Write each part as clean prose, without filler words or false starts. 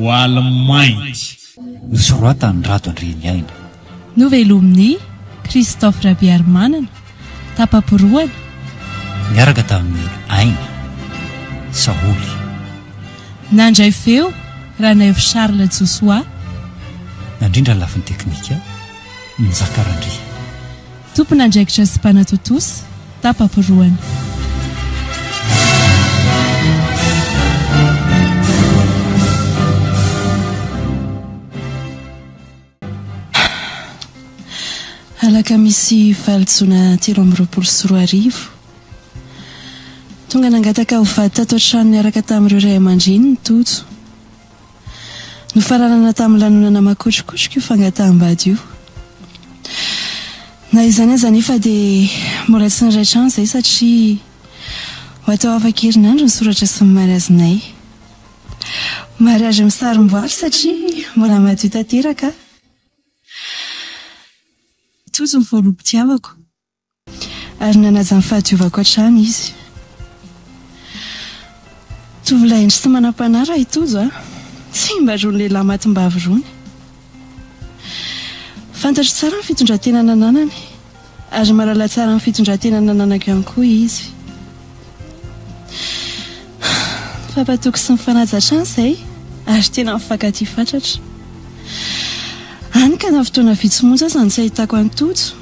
Voaly mainty. Nosoratan'i Rado Andrianiaina. Novelomin'i Christophe Rabearimanana, tapa-porohana. Niaraka tamin'i Aina, Saholy. Nandray feo, Ranaivo Charles Josoa. Nandrindra ny lafiny teknika, Njaka Randria. Tompon'andraikitra sy mpanatontosa, tapa-porohana. Alakamisy valo jona 2023. Tonga nangataka ho vady tato an-trano niaraka tamin'ireo ray aman-dreniny Tojo. Nofaranana tamin'ny lanonana makotrokotroka io fangataham-bady io. Na izany aza anefa dia mbola tsy niray trano izahay satria ho atao afaka herinandro ny soratra sy ny mariazinay. Mariazy misarom-boary satria mbola madio tanteraka aho. Tojo ny voaloham-pitiavako. Ary nanaja ny fahadiovako hatrany izy. Tovolahy hendry sy manam-panahy raha i Tojo a! Tsy mba irony lehilahy matim-bavy irony. Fantatro tsara ny fitondran-tena nananany, ary mahalala tsara ny fitondran-tena nananako ihany koa izy. Nifampatoky sy nifanaja hatrany izahay, ary tena nifankatia fatratra. Hany ka na fotoana vitsy monja aza no tsy ahitako an'i Tojo,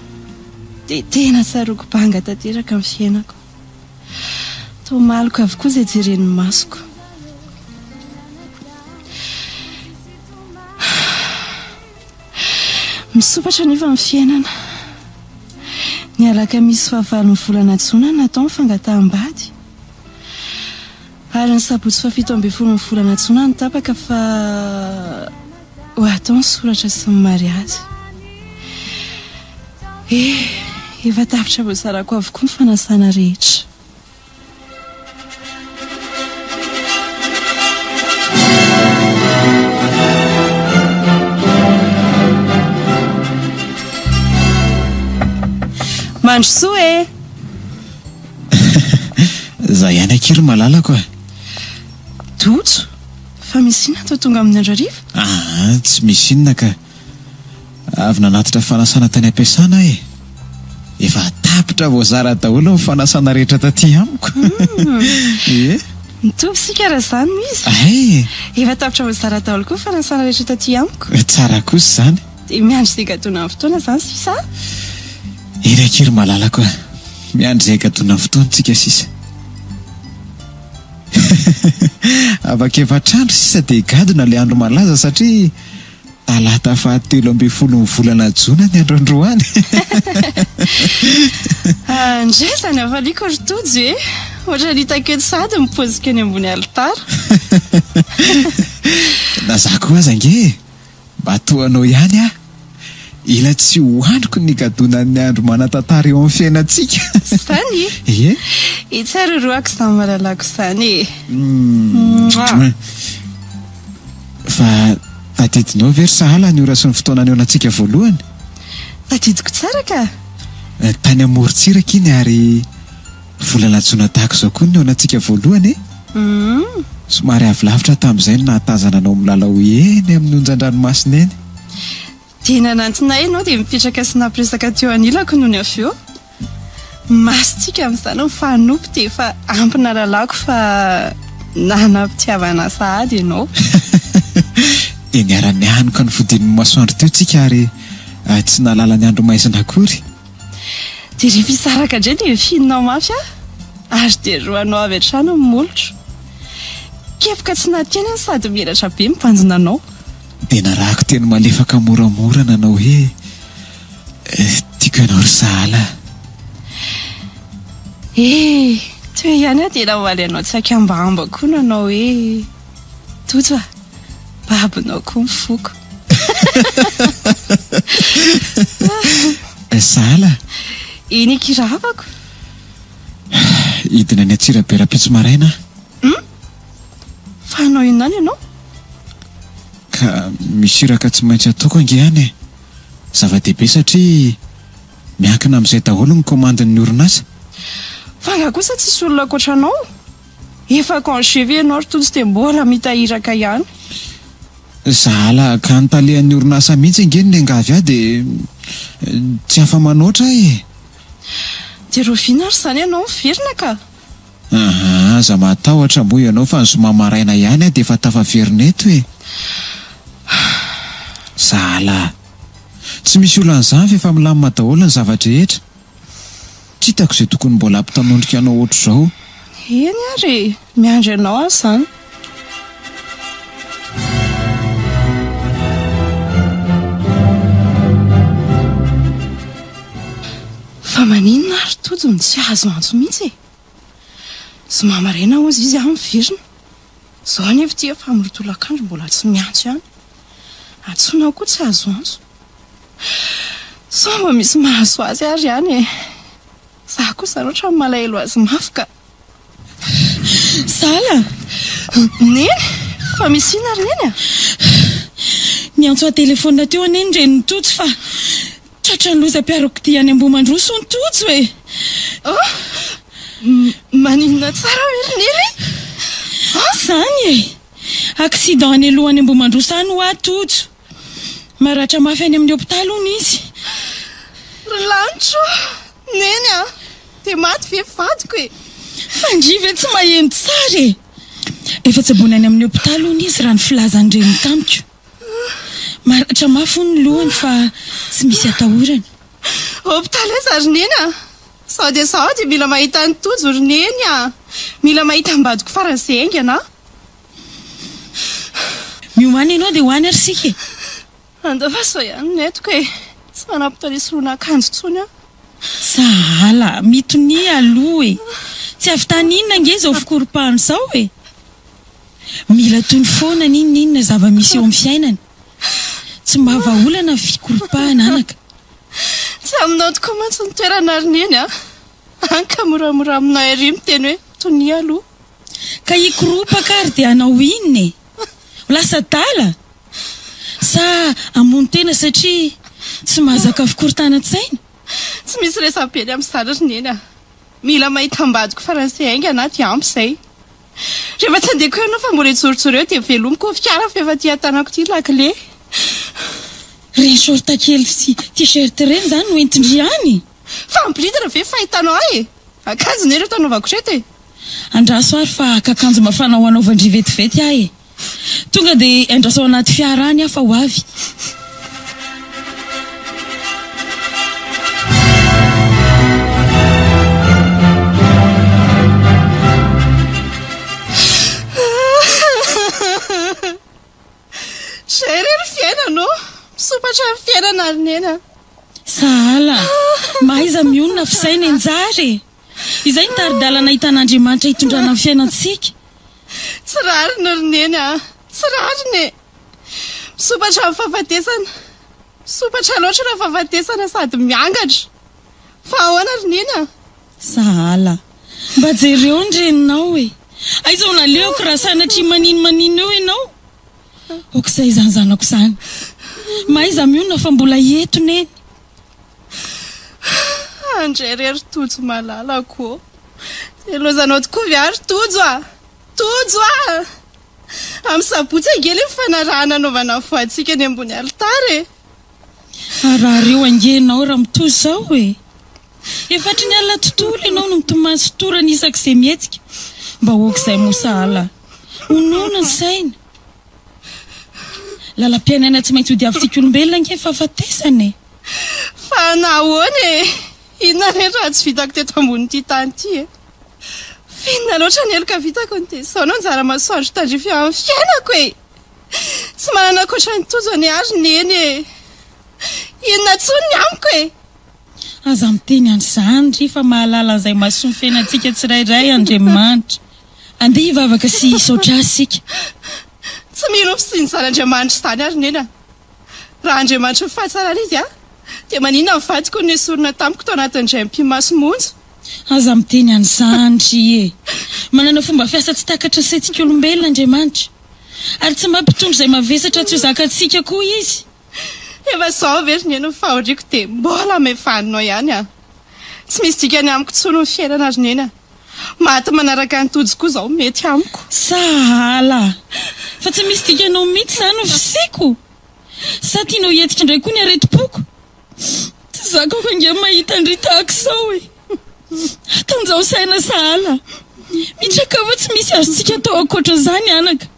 Dia tena tsaroako banga tanteraka ny fiainako. Toa maloka avokoa izay jeren'ny masoko. Misompatra anefa ny fiainana. Ny alakamisy fahavalon'ny volana jona no natao ny fangataham-bady. Ary ny sabotsy fahafito ambin'ny folon'ny volana jona no tapaka fa ho atao ny soratra sy ny mariazy. Eh, efa tapitra voazarako avokoa ny fanasana rehetra. Mandrosoa e! Za ihany akia ry malalako a! Tojo, fa misy inona toa tonga amin'ny andro hariva? Aa, tsy misy inona ka. Avy nanatitra fanasana tany am-piasana aho e! Efa tapitra voazara daholo ny fanasana rehetra taty amiko. Ie. Mitovy isika raha izany no izy. Hay e! Efa tapitra voazara daholo koa ny fanasana rehetra taty amiko. Tsara kosa izany. Dia miandry izay gadonan'ny fotoana izany sisa a! Eny akia ry malalako a! Miandry izay gadonan'ny fotoana tsika sisa. Afaka efatr'andro sisa dia higadona ilay andro malaza satria Talata faha 13 ny volana jona ny andro androany. Ndray izany hafaliako ry Tojo e! Ohatran'ny hitako eto sahady ny paoziko eny ambony alitara. Na za koa aza ange e! Mba toa anao ihany aho. Ela tsy ho andriko ny higadonan'ny andro manan-tantara eo amin'ny fiainantsika. Izany e? Ie. Etsy ary roako izany malalako izany e! Mouah. Fa tadidinao ve ry Sahala ny ora sy ny fotoana nihaonantsika voalohany? Tadidiko tsara ka! Tany amorontsiraka iny ary volana jona tahaka izao koa no nihaonantsika voalohany e! Somary avy lavitra tamin'izay no nahatazana anao milalao eny amin'ny onjan-dranomasina eny. Dia nanantona ahy ianao dia nipetraka sy nampiresaka teo anilako nony avy eo. Masontsika amin'izany mifanompo dia efa ampy nahalalako fa nanam-pitiavana sahady ianao. Dia niara-nianoka ny fodian'ny masoandro teo tsika ary tsy nahalala ny andro maizina akory. Dia rehefa hisaraka indray dia fihinao mafy aho ary dia roanao avy hatrany ny molotro. Kepoka tsy nahateny aho sady menatra be mibanjina anao. Dia narahako teny malefaka moramora nanao hoe, Tiako ianao ry sahala a. Eh! Teo ihany aho dia namaly anao tsy ankihambahamba koa nanao hoe, Tojo a! Babonao koa ny foko. Sahala a! Eny akia rahavako. Hidina any Antsirabe rahampitso maraina aho. Hum! Fa hanao inona any ianao? Ka misy iraka tsy maintsy ataoko ange any e! Zava-dehibe satria miankina amin'izay daholo ny kaomandin'ny orinasa. Fa angaha kosa tsisy olona ankoatra anao? Efa congé ve ianao ry Tojo dia mbola mita iraka ihany? Sahala ka ny talehan'ny orinasa mihitsy ange no niangavy ahy dia tsy afa-manoatra aho e! Dia rahoviana ary izany ianao miverina ka? Aha, aza matahotra moa ianao fa ny zoma maraina ihany aho dia efa tafaverina eto e! Sahala. Tsy misy olana izany fa efa milamina daholo ny zava-drehetra. Tsy hitako izay tokony mbola hampitanondrika anao ohatr'izao. Eny ary e! Miandry anao aho izany. Fa maninona ary Tojo no tsy azo antso mihitsy e? Zoma maraina hozy izy aho miverina. Izao anefa ity efa amin'ny roa tolakandro mbola tsy miantso ihany. Antsoina koa tsy azo antso. Sao mba misy mahazo azy ary any e. Za koa zany ohatran'ny malahelo azy mafy ka. Sahala! Neny! Fa misy inona ry Neny a? Niantso ahy telefaonina teo anie ny renin'i Tojo fa tratran'ny lozam-piarakodia any Ambohimandroso hono Tojo e! Oh! Maninona tsara ve ry Neny? Izany e! Accident any aloha any Ambohimandroso any hoa Tojo. Maratra mafy any amin'ny hopitaly hono izy. Ry lanitro o! Neny a! Dia maty ve vadiko e? Fa ndry ve tsy maheno tsara e! Efa tsaboina any amin'ny hopitaly hono izy raha ny filazan'ny reniny tamiko. Maratra mafy hono ny lohany fa tsy misy atahorana. Hopitaly aiza ry Neny a? Sao dia sao dia mila mahita an'i Tojo ry Neny a! Mila mahita am-badiko faran'izay haingana aho. Miomàna ianao dia ho any ary isika e! Andao fa izao ihany no entiko e! Tsy manam-potoana hisoroana akanjo intsony aho. Sahala, mitonia aloha e! Tsy avy tany inona ange izao fikoropahana izao e! Mila tony foana n'inon'inona zava-misy eo amin'ny fiainana. Tsy mba vahaolana ny fikoropahana anaka. Tsy aminao tokoa mantsy ny toerana ry Neny a! Any ka moramora aminao ery miteny hoe tonia aloha. Ka hikoropaka ary dia hanao inona e? Ho lasa adala? Sa hamono tena satria tsy mahazaka fikorontanan-tsaina? Tsy misy resabe ny amin'izany ry Neny a! Mila mahita ambadiko faran'izay haingana aho dia ampy izay. Rehefa tsy handeha koa ianao fa mbola hijorojoro eo dia velomiko ny fiara fa efa aty an-tanako ity lakile. Ireny short kely sy t-shirt ireny izany no entin-dry any? Fa miboridana ve ny fahitanao ahy e? Akanjo anie ireto anaovako ireto e! Andraso ary fa haka akanjo mafana ho anaovan-dry vetivety aho e! Tonga dia andraso ao anaty fiara any aho fa ho avy. Zay re ny fiainana ô! Misompatra ny fiainana ry Neny a! Sahala! Mahaiza mionona fisaina e Njara e! Izay ny tari-dalana hitan'Andriamanitra hitondrana ny fiainantsika. Tsy rariny ry Neny a! Tsy rariny e! Misompatra ny fahafatesana. Misompatra loatra ilay fahafatesana sady miangatra. Fa ahoana ry Neny a? Sahala. Mba jereo ny reninao e! Aiza ho nalehako raha sanatria maninomaninona eo ianao? Aok'izay izany zanako izany. Mahaiza mionona fa mbola eto Neny. Andray re ry Tojo malalako ô! Dia lozanao tokoa ve aho ry Tojo a! Tojo a! Amin'ny sabotsy ange ilay fifanarahana anaovana ny voantsika eny ambony alitara e! Harary eo ange ianao raha mitohy izao e! Efa hatry ny alina tontolo ianao no mitomany sy torana isak'izay mihetsika. Mba aok'izay moa sahala. Honona ny saina. Lalam-piainana tsy maintsy hodiavintsika olombelona ange ny fahafatesana e! Fa nahoana e? Inona re ny ratsy vitako teto ambonin'ity tany ity e? F'inona loatra ny heloka vitako no dia izao no anjara masoandro tandrify eo amin'ny fiainako e? Tsy manana ankoatra an'i Tojo anie aho ry Neny e! Inona intsony ny amiko e? Aza miteny an'izany ry fa mahalala an'izay mahasoa ny fiainantsika tsirairay Andriamanitra. Andeha hivavaka sy hisaotra Azy isika. Tsy mino ny fisian'izany Andriamanitra izany aho ry Neny a! Raha Andriamanitry ny fahatsarana Izy a, dia maninona ny vadiko no nesorina tamiko tao anatin'ny indray mipi-maso monja? Aza miteny an'izany ry e! Manana fomba fiasa tsy takatry ny saintsika olombelona Andriamanitra. Ary tsy mampitondra izay mavesatra tsy ho zakantsika koa Izy. Efa izao ve ry Neny ny fahoriako dia mbola amevaninao ihany a! Tsy misy dikany amiko intsony ny fiainana ry Neny a! Maty manaraka an'i Tojo koa izao mety amiko. Sahala! Fa tsy misy dikanao mihitsy izany ny fisiako? Sa tianao hihetsika indray koa ny aretim-poko? Tsy zakako ange ny mahita an-dry tahaka izao e! Atanjaho saina sahala. Mitraka fa tsy misy azontsika atao ankoatra izany anaka.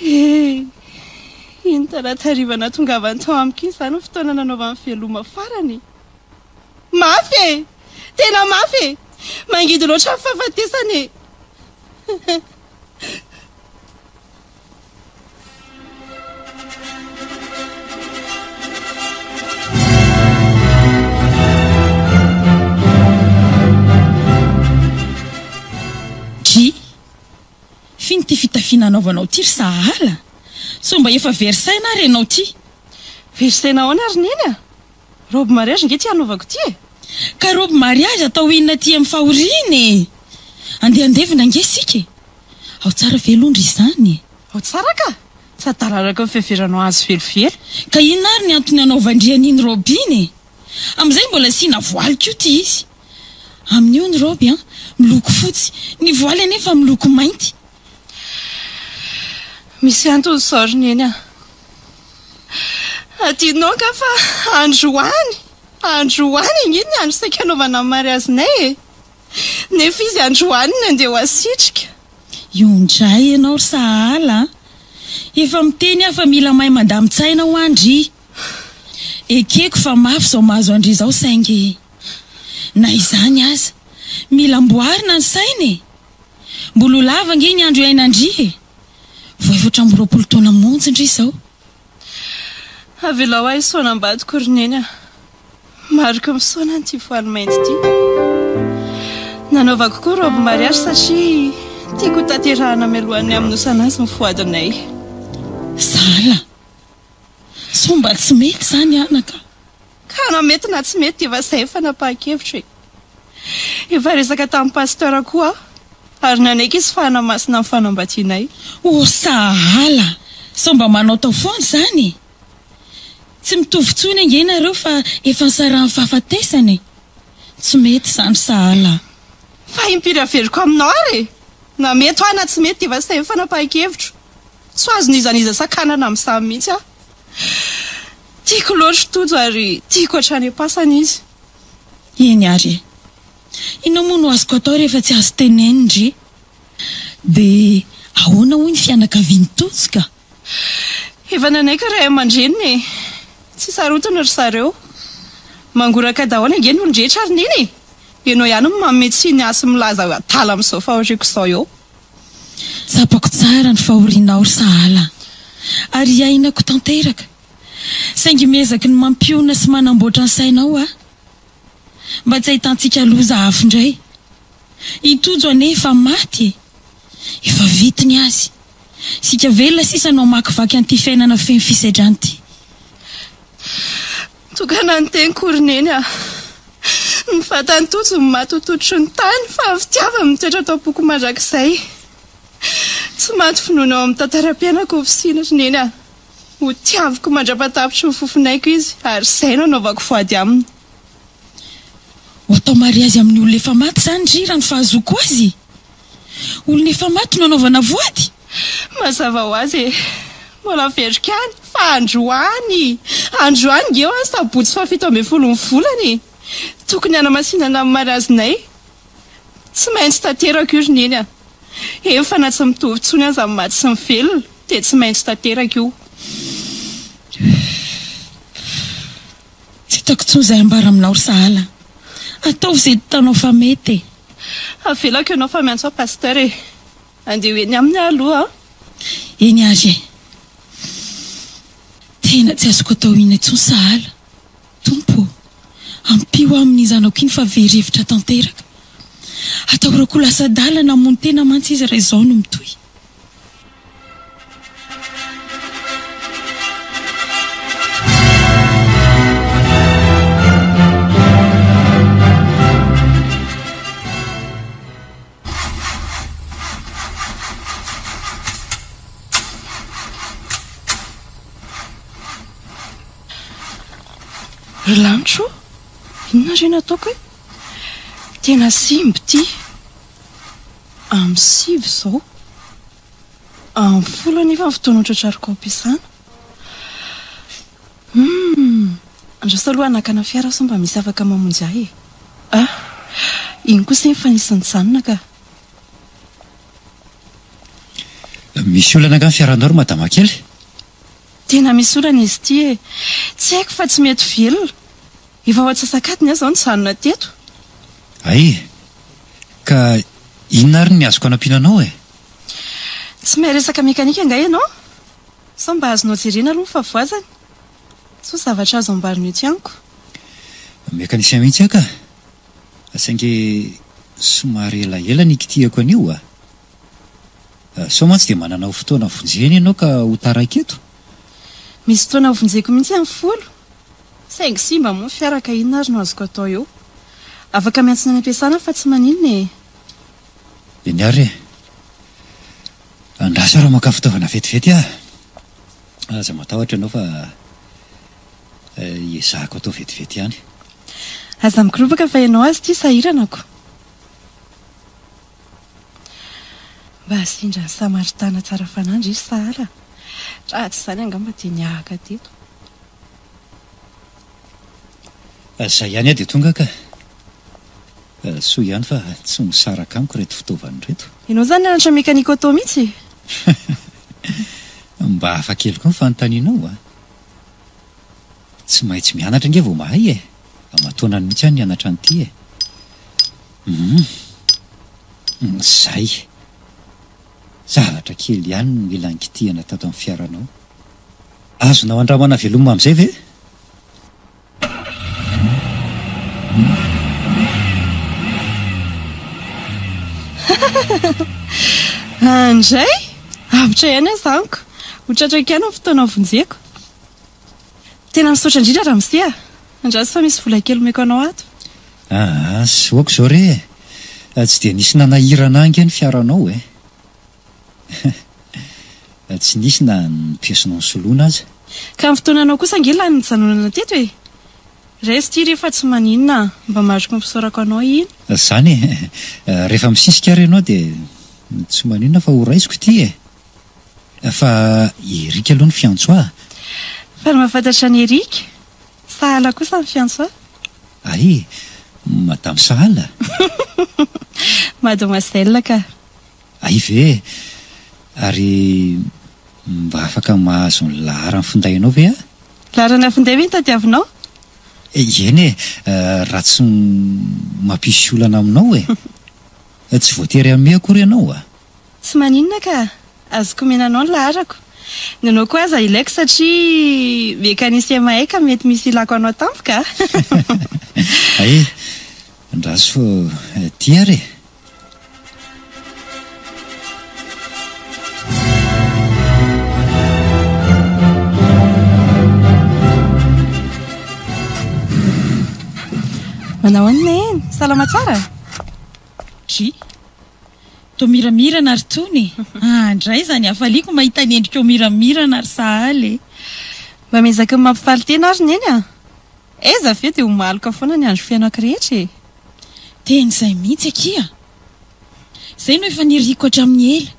He! Iny talata hariva nahatongavany tao amiko iny izany ny fotoana nanaovany veloma farany e! Mafy e! Tena mafy e! Mangidy loatra ny fahafatesana e! Dry! F'ino ity fitafiana anaovanao ity ry sahala? Sao mba efa very saina ary ianao ity? Very saina ahoana ry Neny a? Robe mariage nge ty anaovako ty e! Ka robe mariage atao inona aty amin'ny fahoriana e? Andeha handevina ange isika e! Ao tsara ve aloha ndry izany e? Ao tsara ka! Tsy adala araka ny fiheveranao azy velively. Ka inona ary ny antony anaovan-dry an'iny robe iny e? Amin'izay mbola asiana voaly koa ity izy. Amin'io ny robe an, miloko fotsy, ny voaly anefa miloko mainty. Misy antony izao ry Neny a! Adinonao angaha fa androany, androany ange ny andro saika hanaovana ny mariazinay e! Nefa izy androany no andeha ho asitrika. Io indray ianao ry sahala a! Efa miteny aho fa mila mahay mandamin-tsaina hoa ndry. Ekeko fa mafy izao mahazo an-dry izao saingy na izany aza, mila amboarina ny saina e! Mbola ho lava ange ny andro hiainan-dry e! Vao 24 taona monja ndry izao. Avelao ahy hisaona am-badiko ry Neny a! Mariky ny fisaonana ity voaly mainty ity. Nanaovako koa robe mariage satria tiako ho tanterahana mialohan'ny hamonosana azy ny voadinay. Sahala. Sao mba tsy mety izany anaka? Ka na mety na tsy mety dia efa izay ny fanapahan-kevitro e. Efa resaka tamin'ny pasteur koa aho ary nanaiky izy fa hanamasina ny fanambadianay. Oh sahala! Sao mba manaotao foana izany e! Tsy mitovy intsony ange nareo fa efa nisarahan'ny fahafatesana e! Tsy mety izany sahala a! Fa impiry averiko aminao ary e! Na mety hoa na tsy mety dia efa izay ny fanapahan-kevitro. Tsy ho azon'iza n'iza sakanana amin'izany mihitsy aho. Tiako loatra i Tojo ary tiako hatrany am-pasana izy. Eny ary e! Inona moa no azoko atao rehefa tsy azo tenenina ndry? Dia ahoana hoy ny fianakavian'i Tojo ka? Efa nanaiky ny ray aman-dreniny e! Tsy sarotiny ry zareo. Mangoraka daholo ange ny olon-drehetra ry Neny e! Ianao ihany no manome tsiny ahy sy milaza ho adala amin'izao fahoriako izao eo. Tsapako tsara ny fahorianao ry Sahala, ary iainako tanteraka. Saingy miezaky ny mampionona sy manamboatra ny sainao aho. Mba tsy ahitantsika loza hafa indray. I Tojo anie efa maty e! Efa vita ny azy. Isika velona sisa no hamakivaky an'ity fiainana feno fisedrana ity. Tokana ny teniko ry Neny a! Ny vatan'i Tojo no maty ho tototry ny tany fa ny fitiavany mitoetra ato am-poko mandrakizay. Tsy maty vonoina ao amin'ny tantaram-piainako ny fisiany ry Neny a! Ho tiaviko mandra-patapitry ny fofon'aiko izy ary izay no anaovako voady aminy. Ho atao mariazy amin'ny olona efa maty izany ry raha ny fahazoako azy? Olona efa maty no anaovana voady? Mazava ho azy e! Mbola averiko ihany fa androany! Androany nge hoa sabotsy fahafito ambin'ny folon'ny volana e! Tokony hanamasinana ny mariazinay. Tsy maintsy tanteraka io ry Neny a! Eny fa na tsy mitovy intsony aza ny maty sy ny velona dia tsy maintsy tanteraka io. Tsy hitako intsony izay ambara aminao ry Sahala. Ataovy izay hitanao fa mety e! Avelako ianao fa miantso ahy Pasteur e! Andeha ho eny aminy aho aloha an! Eny ary e! Tena tsy azoko atao inona intsony Sahala. Tompo ô! Ampio aho amin'iny zanako iny fa very hevitra tanteraka. Atahorako ho lasa adala na hamono tena mantsy izy raha izao no mitohy. Ry lanitro ô, inona re no ataoko e? Tena simba ity. Amin'ny sivy izao. Amin'ny folo anefa ny fotoana hotratrariko ao am-piasana. Humm! Andraso aloha hanakana fiara sao mba misy afaka mamonjy ahy e! Ah! Iny kosa efa nisy nijanona ka! Misy olana angaha ny fiaranao ry madama kely? Tena misy olana izy ity e! Tsy haiko fa tsy mety velona. Efa ho antsasak'adiny aho izao nijanona teto. Hay e! Ka inona ary ny azoko anampiana anao e? Tsy mahay resaka mekanika angaha ianao? Sao mba azonao jerena aloha ny fahavoazany? Sao zavatra azo amboarina eo tsy amiko. Mécanicien mihitsy aho ka! Saingy somary elaela ny nikitihako an'io a! Sao mantsy dia manana fotoana vonjena ianao ka ho taraiky eto? Misy fotoana hovonjeko mihitsy amin'ny folo. Saingy simba moa ny fiara ka inona ary no azoko atao eo? Afaka miantsona any am-piasana aho fa tsy maninona e! Eny ary e! Andraso raha maka fitaovana vetivety aho. Aza matahotra ianao fa hiezahako atao vetivety ihany. Aza mikoropaka fa ianao aza ity sahirana ko! Mba sendra ny Samaritana tsara fanahy ndry ry sahala. Raha tsy izany angamba dia nihahaka teto. Izay ihany aho dia tonga ka. Soa ihany fa tsy misaraka amiko ireto fitaovana ireto. Ianao izany nianatra mécanique auto mihitsy e? Mba hafa kely koa ny fanontanianao a! Tsy maintsy mianatra ange vao mahay e! Aman-taonany mihitsy aho nianatra an'ity e! Humm! Izay! Zavatra kely ihany no mila nikitihana tato amin'ny fiaranao. Azonao andramana velomina amin'izay ve? Andray! Avotra ihany aho izany ko! Ho tratrako ihany ny fotoana vonjeko. Tena misaotra indrindra ramose a! Andraso fa misy vola kely omeko anao ato. Aa, soako izao re e! Tsy dia nisy nanahirana ahy ange ny fiaranao e! Tsy nisy na ny piasinao nisoloana aza. Ka ny fotoananao kosa ange lany nijanonana teto e! Raiso ity re fa tsy maninona a! Mba mariky ny fisaorako anao iny. Izany e! Rehefa misisika ary ianao dia tsy maninona fa ho raisiko ity e! Fa i Eric aloha no fiantso ahy. Faly mahafantatra an'i Eric. Sahala kosa ny fiantso ahy. Hay! Madame Sahala? Mademoiselle ka. Hay ve e! Ary mba afaka mahazo ny laharan'ny findainao ve aho? Laharana finday ve no tadiavinao? Eny e! Raha tsy mampisy olana aminao e! Tsy voatery hanome akory ianao a! Tsy maninona ka! Azoko omena anao ny laharako. Ny anao koa aza ilaiko satria mécanicien mahay ka mety misy ilako anao tampoka a! Hay! Andraso fa ty ary e! Manao ahoana Neny? Salama tsara? Dry. Toa miramirana ry Tony e! Ah ndray izany hafaliako mahita ny endrikao miramirana ry Sahala e! Mba miezaka ny mampifaly tena ary Neny a! Aiza ve dia ho maloka foana ny andro fiainako rehetra e! Tena izay mihitsy akia! Izay no efa niriako hatramin'ny ela.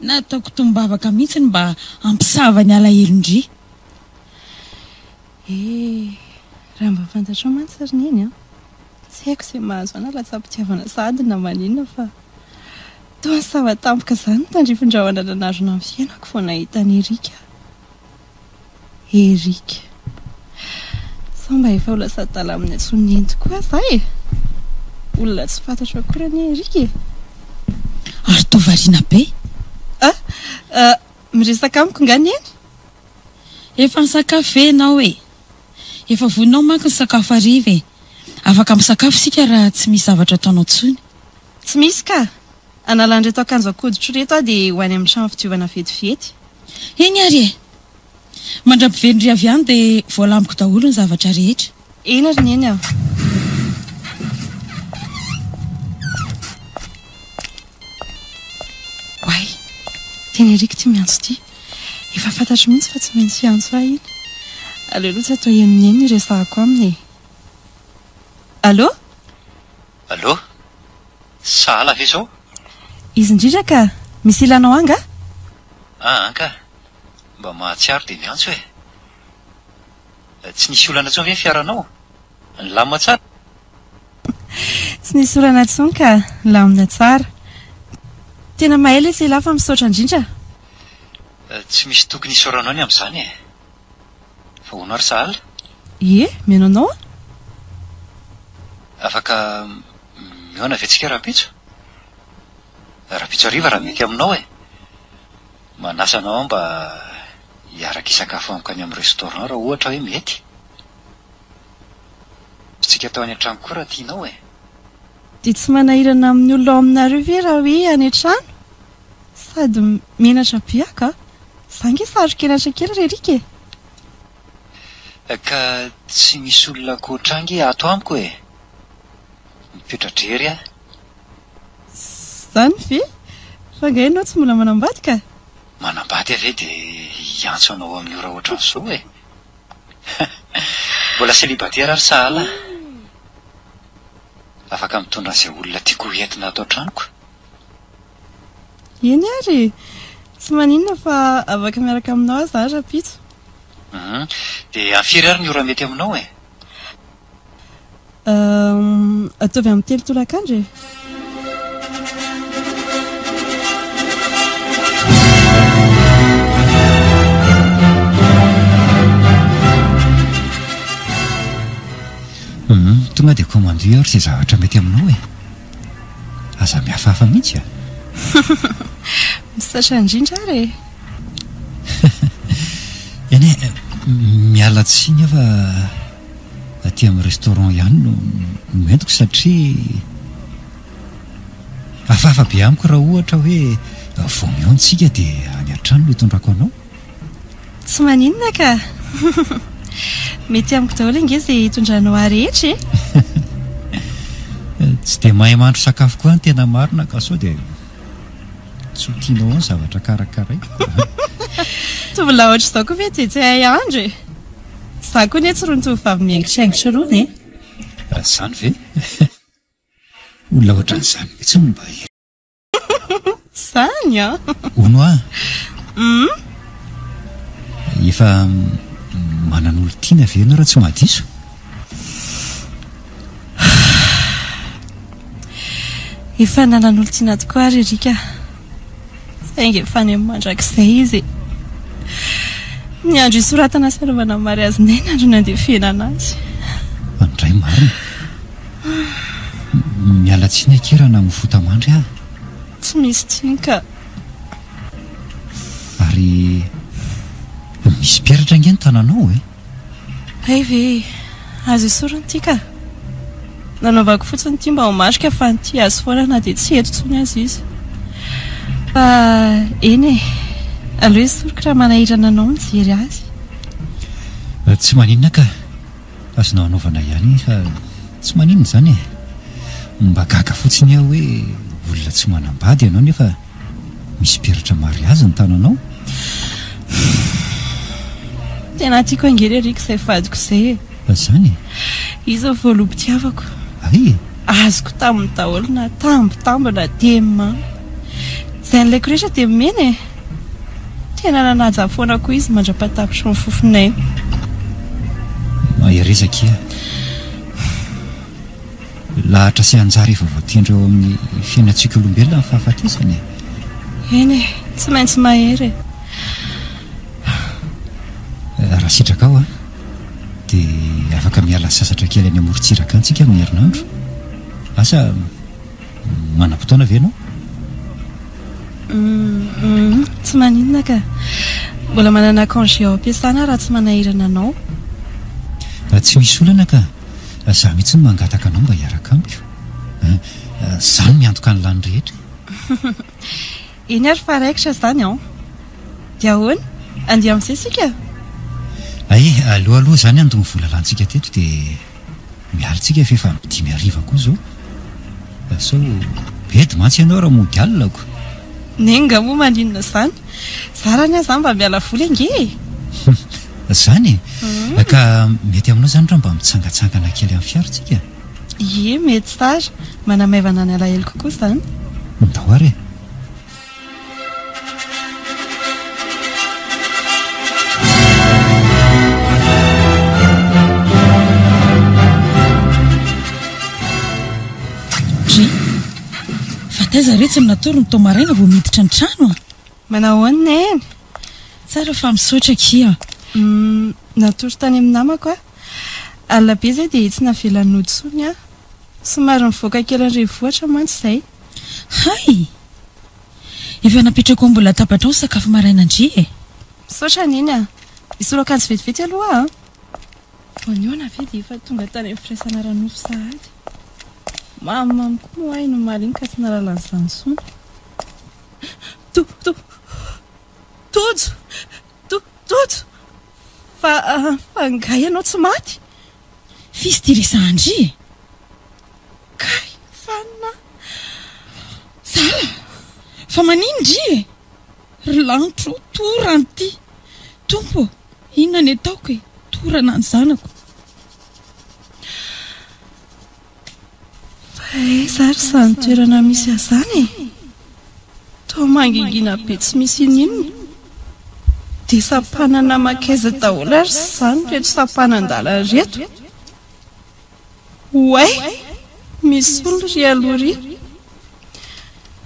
Nataoko tombavaka mihitsy ny mba hampisava ny alahelon-dry. Eh! Raha mba fantatrao mantsy ry Neny an! Tsy haiko izay mahazo ahy na latsa-pitiavana sahady na maninona fa toa nisava tampoka izany ny tandrifin-drahona nanarona ny fiainako vao nahita an'i Eric aho. Eric. Sao mba efa ho lasa adala amin'ny antsoin'i Neny tokoa aza aho e? Olona tsy fantatro akory anie Eric e! Ary toa variana be. Ah! Ah! Miresaka amiko nga Neny? Efa nisakafo ve ianao e? Efa vonona ao manko ny sakafo hariva e! Afaka misakafo isika raha tsy misy zavatra ataonao intsony. Tsy misy ka! Hanala an'ireto akanjo an-koditro ireto aho dia ho any amin'ny trano fidiovana vetivety. Eny ary e! Mandra-piverin-dry avy any dia voalamiko daholo ny zavatra rehetra. Eny ry Neny a! Oay! Tena Eric ity miantso ity. Efa fantatro mihitsy fa tsy maintsy hiantso ahy iny. Aleo aloha tsy atao henon'ny eny ny hiresahako aminy e. Allô? Aa ka! Mba mahatsiaro dia miantso e! Tsy nisy olana intsony ve ny fiaranao? Nilamina tsara? Tsy nisy olana intsony ka, nilamina tsara. Tena mahay letsy elah fa misaotra indrindra. Tsy misy tokony hisaoranao ny amin'izany e! Fa hono ary sahala? Ie, mihaino anao aho. Afaka mihaona ve tsika rahampitso? Rahampitso hariva raha mety aminao e! Manasa anao aho mba hiaraka hisakafo amiko any amin'ny restaurant raha ohatra hoe mety. Azontsika atao any an-trano koa raha tianao e! Dia tsy manahirana amin'ny olona ao aminareo ve raha hoe any an-trano? Sady menatra be aho ka! Za nge saro-kenatra kely ry Eric e! Ka tsy misy olona ankoatra ahy nge ato amiko e! Mipetra-drery aho. Zany ve? Fa angaha ianao tsy mbola manambady ka? Manambady aho ve dia hiantso anao amin'ny ora ohatran'izao e? Mbola célibataire ary sahala aho. Afaka mitondra an'izay olona tiako ho entina ato an-tranoko. Eny ary e! Tsy maninona fa afaka miaraka aminao aho za rahampitso. Hum, dia amin'ny firy ary ny ora mety aminao e? Hum, ataovy amin'ny telo tolakandro e! Hum, tonga dia commande ary izay zavatra mety aminao e! Aza mihafahafa mihitsy a! Misaotra indrindra ary e! Eny e, miala tsiny aho fa aty amin'ny restaurant ihany no no entiko satria hafahafa be amiko raha ohatra hoe vao mihaona isika dia any an-trano no hitondrako anao. Tsy maninona ka! Mety amiko daholo ange izay hitondranao ahy rehetra e! Tsy dia mahay mahandro sakafo koa ny tena marina ka sao dia tsy ho tianao ao ny zavatra karakaraiko. Tovolahy ohatr'izao koa ve dia tsy hahay hahandro e! Izaho koa anie tsy irony tovovavy mihaingitraingitra irony e! Izany ve? Olona ohatran'izany mihitsy no mba Zany an! Hono hoa? Hum? Efa manan'olon-tiana ve ianao raha tsy mahadiso? Efa nanan'olon-tiana tokoa ary Eric a! Saingy efa any amin'ny mandrakizay izy e! Ny andro hisoratana sy hanaovana ny mariazinay ny andro nandefenana azy. Andray marina. Miala tsiny akia raha namoa mandry aho. Tsy misy tsiny ka. Ary misy peratra ange ny tananao e. Hay ve e! Azo esorina ity ka. Nanaovako fotsiny ity mba ho marika fa nitia azy foana na dia tsy eto intsony aza izy. Fa eny e! Aleo esoriko raha manahirana anao ny mijery azy. Tsy maninona ka. Azonao anaovana ihany iny fa tsy maninona izany e! Mba gaga fotsiny aho hoe olona tsy manambady ianao nefa misy peratra mariazy ny tananao. Tena tiako ange ry Eric izay vadiko izay e! Izany e? Izy no voaloham-pitiavako. Hay e! Azoko taminy daholo na tambitamby na teny mamy. Izay nilaiko rehetra dia nomeny e! Tena nanaja ahy foana koa izy mandra-pahatapitry ny fofon'ainy. Mahereza akia. Lahatra sy anjara efa voatendry eo amin'ny fiainantsika olombelona ny fahafatesana e. Eny e, tsy maintsy mahery e. Raha sitrakao an, dia afaka miala sasatra kely any amorontsiraka any tsika amin'ny herinandro. Asa Manam-potoana ve ianao? Humm, tsy maninona ka. Mbola manana congé ao am-piasana aho raha tsy manahirana anao. Tsy misy olana ka. Izaho mihitsy no mangataka anao mba hiaraka amiko. Izaho no miantoka ny lany rehetra e. Eny ary fa raikitra izany an. Dia ahoana? Andeha amin'izay isika? Hay, aleo aloha izany handoa ny vola lanintsika teto dia miala tsika fa efa dimy hariva koa izao. Sao bedy mantsy ianao raha mody alina ko. Nenga moa maninona izany? Zara ny ahy izany mba miala voly ange e! Izany e? Ka mety aminao izany raha mba mitsangantsangana kely amin'ny fiara tsika? Ie, mety tsara. Manamaivana ny alahelo kokoa izany. Ndao ary e! Ndry! Fa taiza retsy no natory ny tao maraina vao miditra ny trano a? Manao ahoana Neny? Tsara fa misaotra akia. Humm, natory tany amin'ny namako aho. Alina be izay dia tsy navelany nody intsony aho. Somary nivoaka kely ny renivohitra mantsy izay. Hay! Efa napetrako ambony latabatrao ny sakafo maraina ndry e! Misaotra Neny a! Hisolo akanjo vetivety aloha aho an! Vao nihaona ve dia efa tonga tany amin'ny firaisana ara-nofo sahady. Mamimamy koa moa aho iny omaly iny ka tsy nahalala an'izany intsony. To, to, Tojo! To, Tojo! Fa, fa angaha ianao tsy maty? F'izy ity resahan-dry e! Kay, fanina! Sahala! Fa manino ndry e? Ry lanitro o, torana ity! Tompo ô, inona ny ataoko e? Torana ny zanako. Fa aiza ary izany toerana misy ahy izany e? Toa mangingina be tsy misy ininona. Dia sampanana mankaiza daholo ary izany ireto sampanan-dalana ireto? Oay! Misy olona ery aloha ery.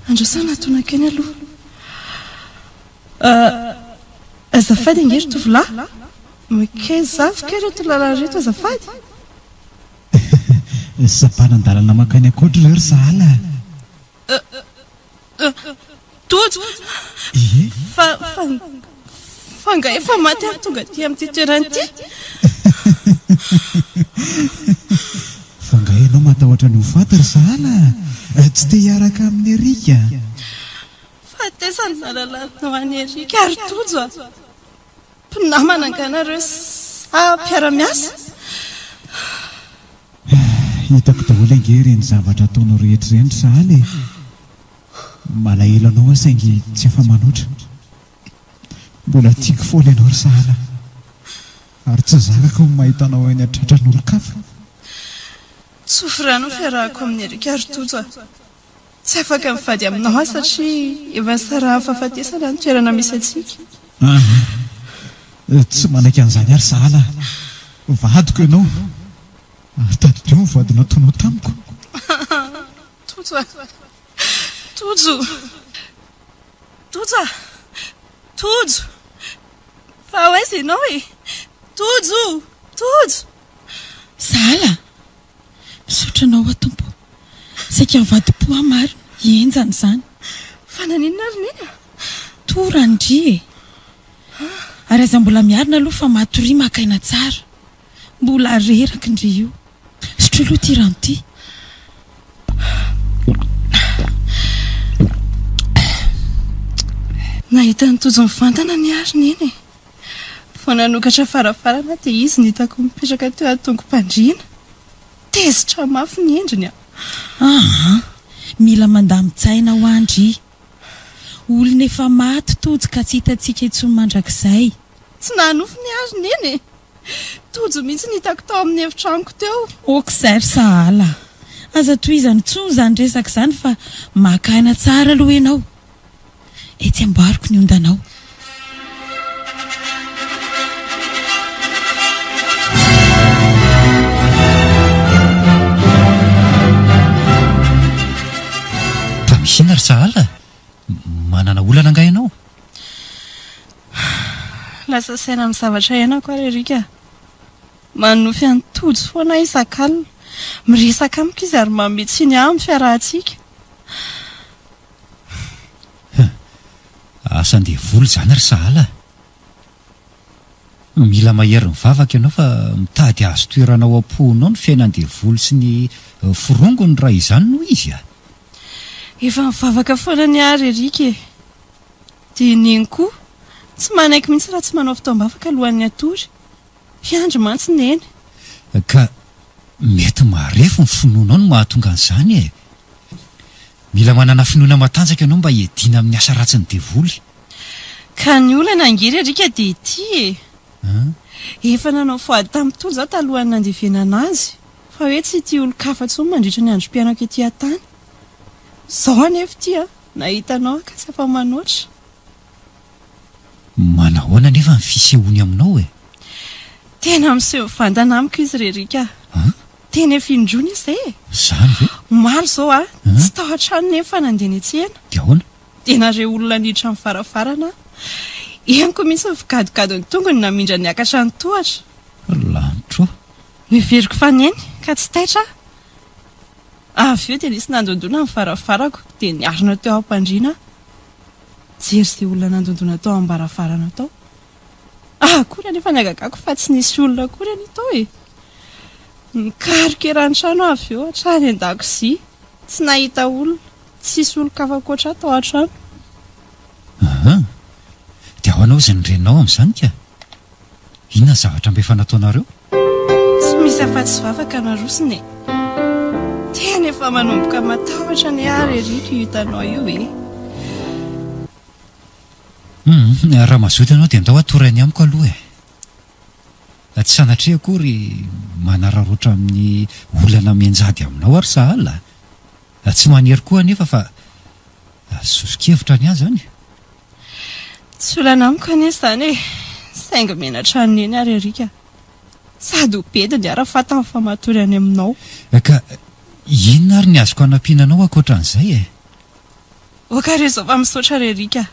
Andraso hanatona akeny aloha. Azafady ange ry tovolahy. Mankaiza avy kay ireto lalana ireto azafady? Sampanan-dalana mankany ankoatra ireo ry sahala a! Tojo! Ie? Fa, fa, fa angaha efa maty aho tonga aty amin'ity toerana ity? Fa angaha ianao matahotra ny ho faty ry sahala a? Tsy te hiaraka amin'i Eric a? Fa taiza no nahalalanao an'i Eric ary Tojo a? Mpinamana angaha nareo sa mpiara-miasa? Hitako daholo ange ireny zavatra ataonao rehetra ireny ry sahala e! Malahelo anao aho saingy tsy afa-manoatra. Mbola tiako foana ianao ry sahala ary tsy zakako ny mahita anao eny an-tratran'olon-kafa. Tsofy rano ny fiarahako amin'i Eric ry Tojo a! Tsy afaka mivady aminao aho satria efa sarahan'ny fahafatesana ny toerana misy antsika. Aa! Tsy manaiky an'izany ary sahala aho. Vadiko ianao ary tadidio ny voady nataonao tamiko. Tojo a! Tojo! Tojo a! Tojo! Fa ho aiza ianao e? Tojo! Tojo! Sahala! Misaotra anao aho Tompo. Saika nivadi-po aho marina, henjana izany. Fa naninona ary Neny a? Torany ndry e! Ary aza mbola miarina aloha fa matoria maka aina tsara. Mbola reraka ndry io. Sotroy aloha ity rano ity. Nahita an'i Tojo mivantana anie ary Neny e! Vao nanokatra varavarana dia izy no hitako mipetraka teo an-tongom-pandriana. Tezitra mafy ny endriny a! Aa! Mila mandamin-tsaina hoa ndry. Olona efa maty Tojo ka tsy hitantsika intsony mandrakizay. Tsy nahanofy ny ahy ry Neny e! Tojo mihitsy no hitako tao amin'ny efitranoko teo. Ok izay ry sahala a! Aza tohizana intsony izany resaka izany fa maka aina tsara aloha ianao. Etsy amboariko ny ondanao. Fa misy inona ry sahala? Manana olana angaha ianao? Lasa saina amin'ny zavatra iainako aho ry Eric a! Manonofy an'i Tojo foana aho isak'alina. Miresaka amiko izy ary manome tsiny ahy amin'ny fiarahantsika. Huh! Asan-devoly izany ry sahala a! Mila mahery mivavaka ianao fa mitady hahazo toerana ao am-ponao ny fiainan-devoly sy ny forongony raha izany no izy a! Efa mivavaka foana ny ahy ry Eric e! Dia Neny koa, tsy manaiky mihitsy raha tsy manao fotoam-bavaka alohan'ny hatory. Mpiandry mantsy Neny. Ka mety marefo ny finoanao no mahatonga an'izany e! Mila manana finoana matanjaka ianao mba hiadiana amin'ny asa ratsin'ny devoly. Ka ny olana ange ry Eric dia ity e! Efa nanao voady tamin'i Tojo aho talohan'ny nandevenana azy fa hoe tsy hitia olon-kafa intsony mandritra ny androm-piainako ety an-tany. Izao anefa ity an, nahita anao aho ka tsy afa-manoatra. Manahoana anefa ny fisehoany aminao e? Tena miseho mivantana amiko izy ry Eric a! An? Tena efa indroa izy izay e! Izany ve? Omaly izao a, Tsy tao an-trano neny fa nandeha niantsena. Dia ahoana? Dia nahare olona niditra ny varavarana aho. Henoko mihitsy ny figadogadon'ny tongony namindra niakatra ny tohatra. Ry lanitro ô! Noheveriko fa neny, ka tsy taitra aho. Avy eo dia nisy nandondona ny varavarako, dia niarina teo am-pandriana aho. Nijery izay olona nandondona tao am-baravarana tao. Akory anefa ny hagagako fa tsy nisy olona akory anie tao e! Nikaroka eran'ny trano aho avy eo hatrany an-dakozia, tsy nahita olona, tsisy olon-kafa ankoatra ahy tao an-trano. Aha! Dia ahoana hozy ny reninao amin'izany ka? Inona ny zavatra mba efa nataonareo? Tsy misy afa-tsy vavaka narosony e! Tena efa manomboka matahotra anie aho ry Eric io hitanao io e! Hum, raha mazoto ianao dia ndao hatory any amiko aloha e! Tsy sanatria akory manararaotra amin'ny olana mianjady aminao aho ry sahala a! Tsy manery koa anefa fa soso-kevitra ny ahy izany. Tsy olana amiko anie izany e! Saingy menatra an'i Neny aho ry Eric a! Sady ho bediny aho raha fantany fa matory any aminao. Ka inona ary ny azoko hanampiana anao ankoatran'izay e? Ok re zao fa misaotra re Eric a!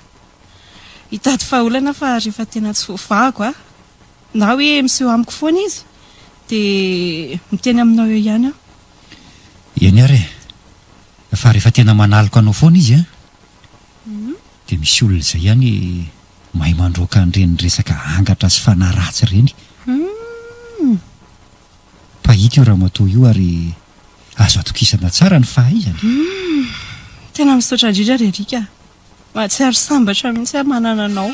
Hitady vahaolana fa rehefa tena tsy voavahako a! Na hoe miseho amiko foana izy dia miteny aminao eo ihany aho. Eny ary e! Fa rehefa tena manaloka anao foana izy an! Dia misy olona izay ihany mahay mandroaka an'ireny resaka angatra sy fanahy ratsy ireny. Mpahita io ramatoa io ary azo atokisana tsara ny fahaizany. Humm! Tena misaotra indrindra ry Eric a! Mahatsiaro sambatra mihitsy aho manana anao.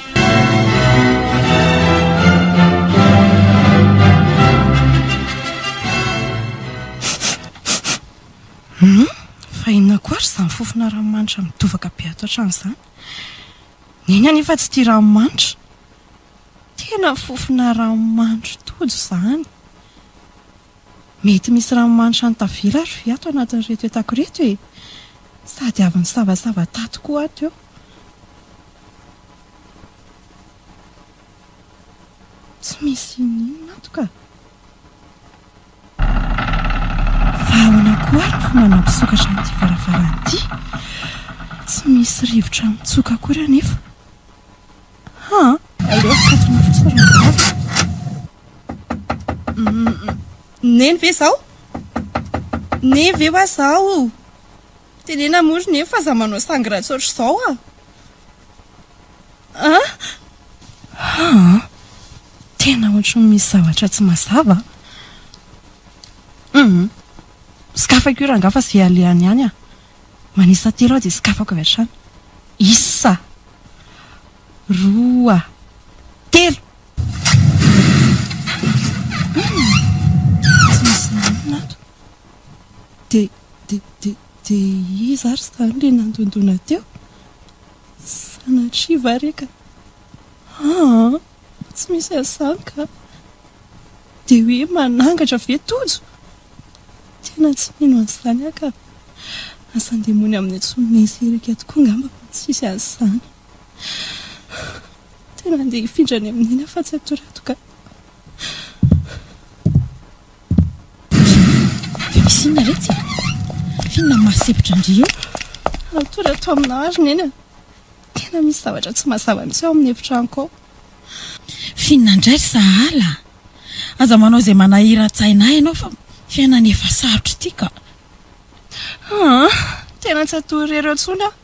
Humm! Fa inona koa ary izany fofona ranomanitra midovaka be ato an-trano izany? Neny anefa tsy tia ranomanitra. Tena fofona ranomanitra tojo izany. Mety misy ranomanitra any tavela ary ve ato anatin'ireto entako ireto e? Sady avy nisavasava tato koa aho teo. Tsy misy n'inona ato ka. Fa ahoana koa ary ny fomba nampisokatra an'ity varavarana ity? Tsy misy rivotra mitsoka akory anefa. Haa! Aleo akatona fotsiny raha vava. Neny ve izao? Neny ve hoa izao? Tenena moa ry Neny fa aza manao sangy ratsy ohatr'izao a! An? Haa! Tena ohatran'ny misy zavatra tsy mazava a! Hum! Sokafako io rangahy fa izay alehany ihany a! Manisa telo aho dia sokafako avy hatrany. Isa! Roa! Telo! Hum! Tsy misy n'inona ato. Dia, dia, dia, dia iza ary izany ilay nandondona teo? Sanatria va re ka? Aa! Tsy misy an'izany ka! Dia hoe manangatra ve Tojo? Tena tsy mino an'izany aho ka! Asan-demony amin'ny antsoin'i Neny sy Erika tokoa angamba fa tsisy an'izany. Tena andeha hifindra any amin'i Neny aho fa tsy hatory ato ka! Fa misy inona retsy e? F'inona no mahasempotra an-dry io? Hatory ato aminao ary Neny a! Tena misy zavatra tsy mazava mihitsy ao amin'ny efitranoko ao. F'inona indray ry sahala a! Aza manao izay manahiran-tsaina ahy ianao fa fiainana efa sarotra ity ka. Aa! Tena tsy hatory irery eo intsony aho.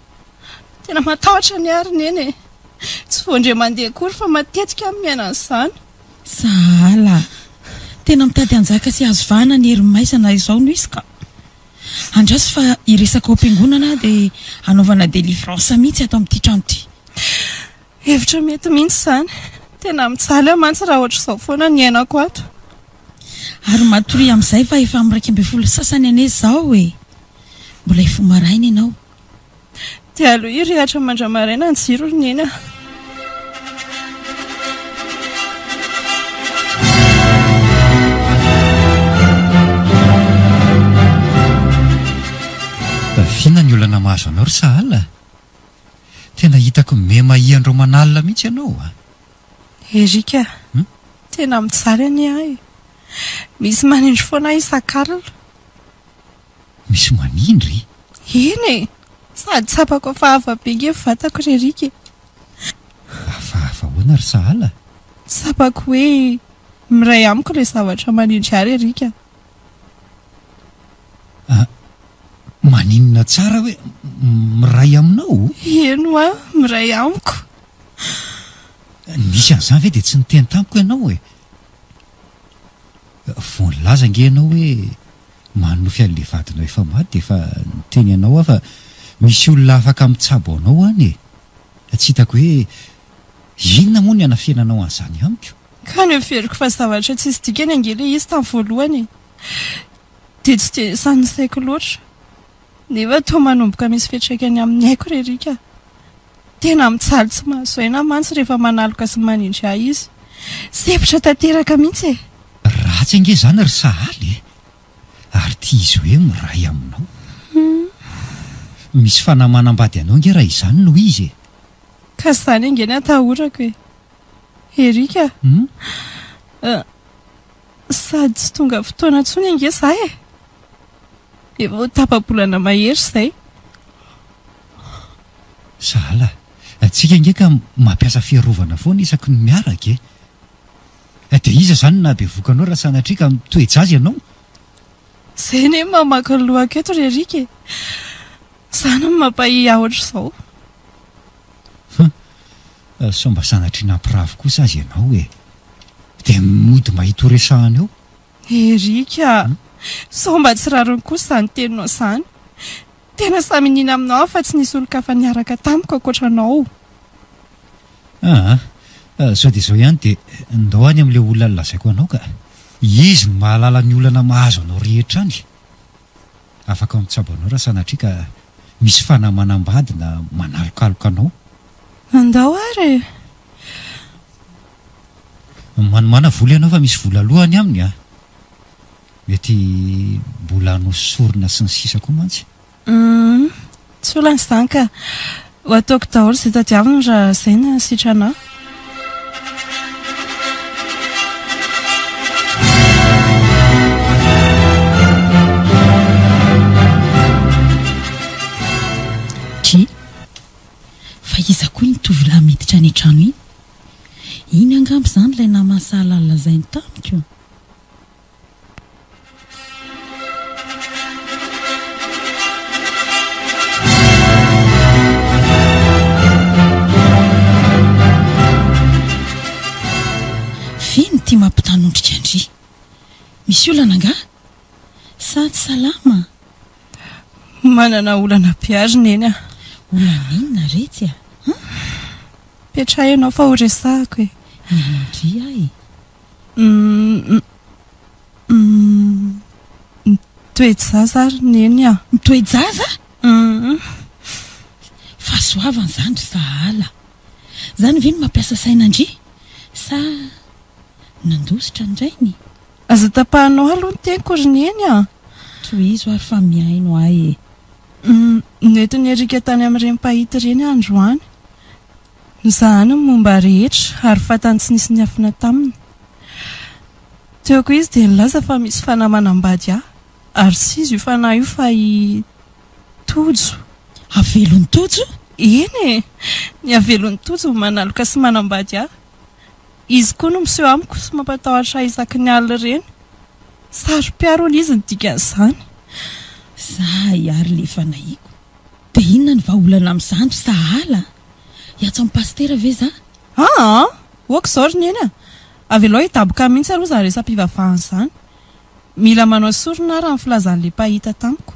Tena matahotra anie aho ry Neny e! Tsy vao indray mandeha akory fa matetika aho no miaina an'izany. Sahala a! Tena mitady hanjaka sy hahazo vahana ny hery maizina izao no izy ka. Andraso fa hiresaka ao am-piangonana aho dia hanaovana délivrance mihitsy ato amin'ity trano ity. Hevitra mety mihitsy izany. Tena mijaly aho mantsy raha ohatr'izao foana ny iainako ato. Ary matoria amin'izay fa efa amin'ny 11 sasany anie izao e! Mbola hifoha maraina ianao. Dia aleo hirehatra mandra-maraina ny jiro ry Neny a! Vina ny olana mahazo anao ry Sahala? Tena hitako miha-mahia andro aman'alina mihitsy ianao a! Eric a! Tena mijaly anie aho e! Misy manindry foana aho isak'alina. Misy manindry? Eny e! Sady tsapako hafahafa be nge ny vatako ry Eric e! Hafahafa ahoana ry Sahala? Tsapako hoe miray amiko ilay zavatra manindry ahy ry Eric a! Ah, maninona tsara hoe miray aminao? Eny hoa, miray amiko. Nisy an'izany ve dia tsy niteny tamiko ianao e? Vao nilaza ange ianao hoe manonofy an'ilay vadinao efa maty dia efa niteny anao aho fa misy olona afaka mitsabo anao any e! Tsy hitako hoe inona moa ny hanafenanao an'izany amiko? Ka noheveriko fa zavatra tsisy dikany ange ilay izy tamin'ny voalohany e! Dia tsy dia isan'ny saiko loatra. Nefa toa manomboka misy fiantraikany amin'ny aiko ry Eric a! Tena mijaly tsy mahazo aina aho mantsy rehefa manaloka sy manindry ahy izy. Sempotra tanteraka mihitsy e! Ratsy ange izany ry Sahala e! Ary ity izy hoe miray aminao. Misy fanahy manambady anao ange raha izany no izy e! Ka izany ange ny atahorako e! Eric a! Sady tsy tonga fotoana intsony ange izaho e! Efa ho tapa-bolana mahery izay. Sahala, tsika ange ka mampiasa fiarovana foana isaky ny miaraka e! Dia iza izany no nahabevoka anao raha sanatria ka mitoe-jaza ianao? Izay anie no mamaky ny lohako eto ry Eric e! Izany no mampahia ahy ohatr'izao. Hum! Sao mba sanatria nampirafy kosa aza ianao e! Dia mody mahita ho resahana eo. Eric a! Sao mba tsy rariny kosa izany teninao izany? Tena samy nino aminao aho fa tsy nisy olon-kafa niaraka tamiko ankoatra anao. Aa! Sao dia izao ihany dia ndao any amin'ilay olona nolazaiko anao ka. Izy no mahalala ny olana mahazo anao rehetra any. Afaka mitsabo anao raha sanatria ka misy fanahy manambady na manalokaloka anao. Andao ary e! Manomàna vola ianao fa misy vola aloha any aminy a! Mety mbola hanao sorona sy ny sisa koa mantsy. Humm, tsy olana izany ka. Ho ataoko daholo izay tadiaviny raha izay no sitrana ahy. Dry, fa iza koa iny tovolahy miditra any an-trano iny? Iny angamba izany ilay naman'i Sahala nolazainy tamiko? Feno ity mampitanondrika an-dry. Misy olana angaha? Sa tsy salama? Manana olana be ary Neny a! Olana inona retsy a? An? Petraho ianao fa ho resahako e! Mihaino an-dry aho e! Mitoe-jaza ary Neny a! Mitoe-jaza? Fahasoavana izany ry Sahala! Izany ve no mampiasa saina an-dry? Sa nandositra ny rainy? Aza tapahanao aloha ny teniko ry Neny a! Tohizo ary fa mihaino ahy e! Nentin'i Eric tany amin'ireny mpahita ireny aho androany. Nozahany ny momba ahy rehetra ary fantany tsy nisy niafina taminy. Teo koa izy dia nilaza fa misy fanahy manambady ahy ary tsy iza io fanahy io fa i Tojo. Avelon'i Tojo? Eny e! Ny avelon'i Tojo no manaloka sy manambady ahy. Izy koa no miseho amiko sy mampatahotra ahy isaky ny alina ireny. Saro-piaro hono izy ny dikan'izany. Zay ary le fanahiako. Dia inona ny vahaolana amin'izany ry Sahala a? Hiantso an'i Pasitera ve za? Aa! Ok izao ry Neny a! Avelao hidaboka mihitsy aloha izany resa-pivavahana izany. Mila manao sorona aho raha ny filazan'ilay mpahita tamiko.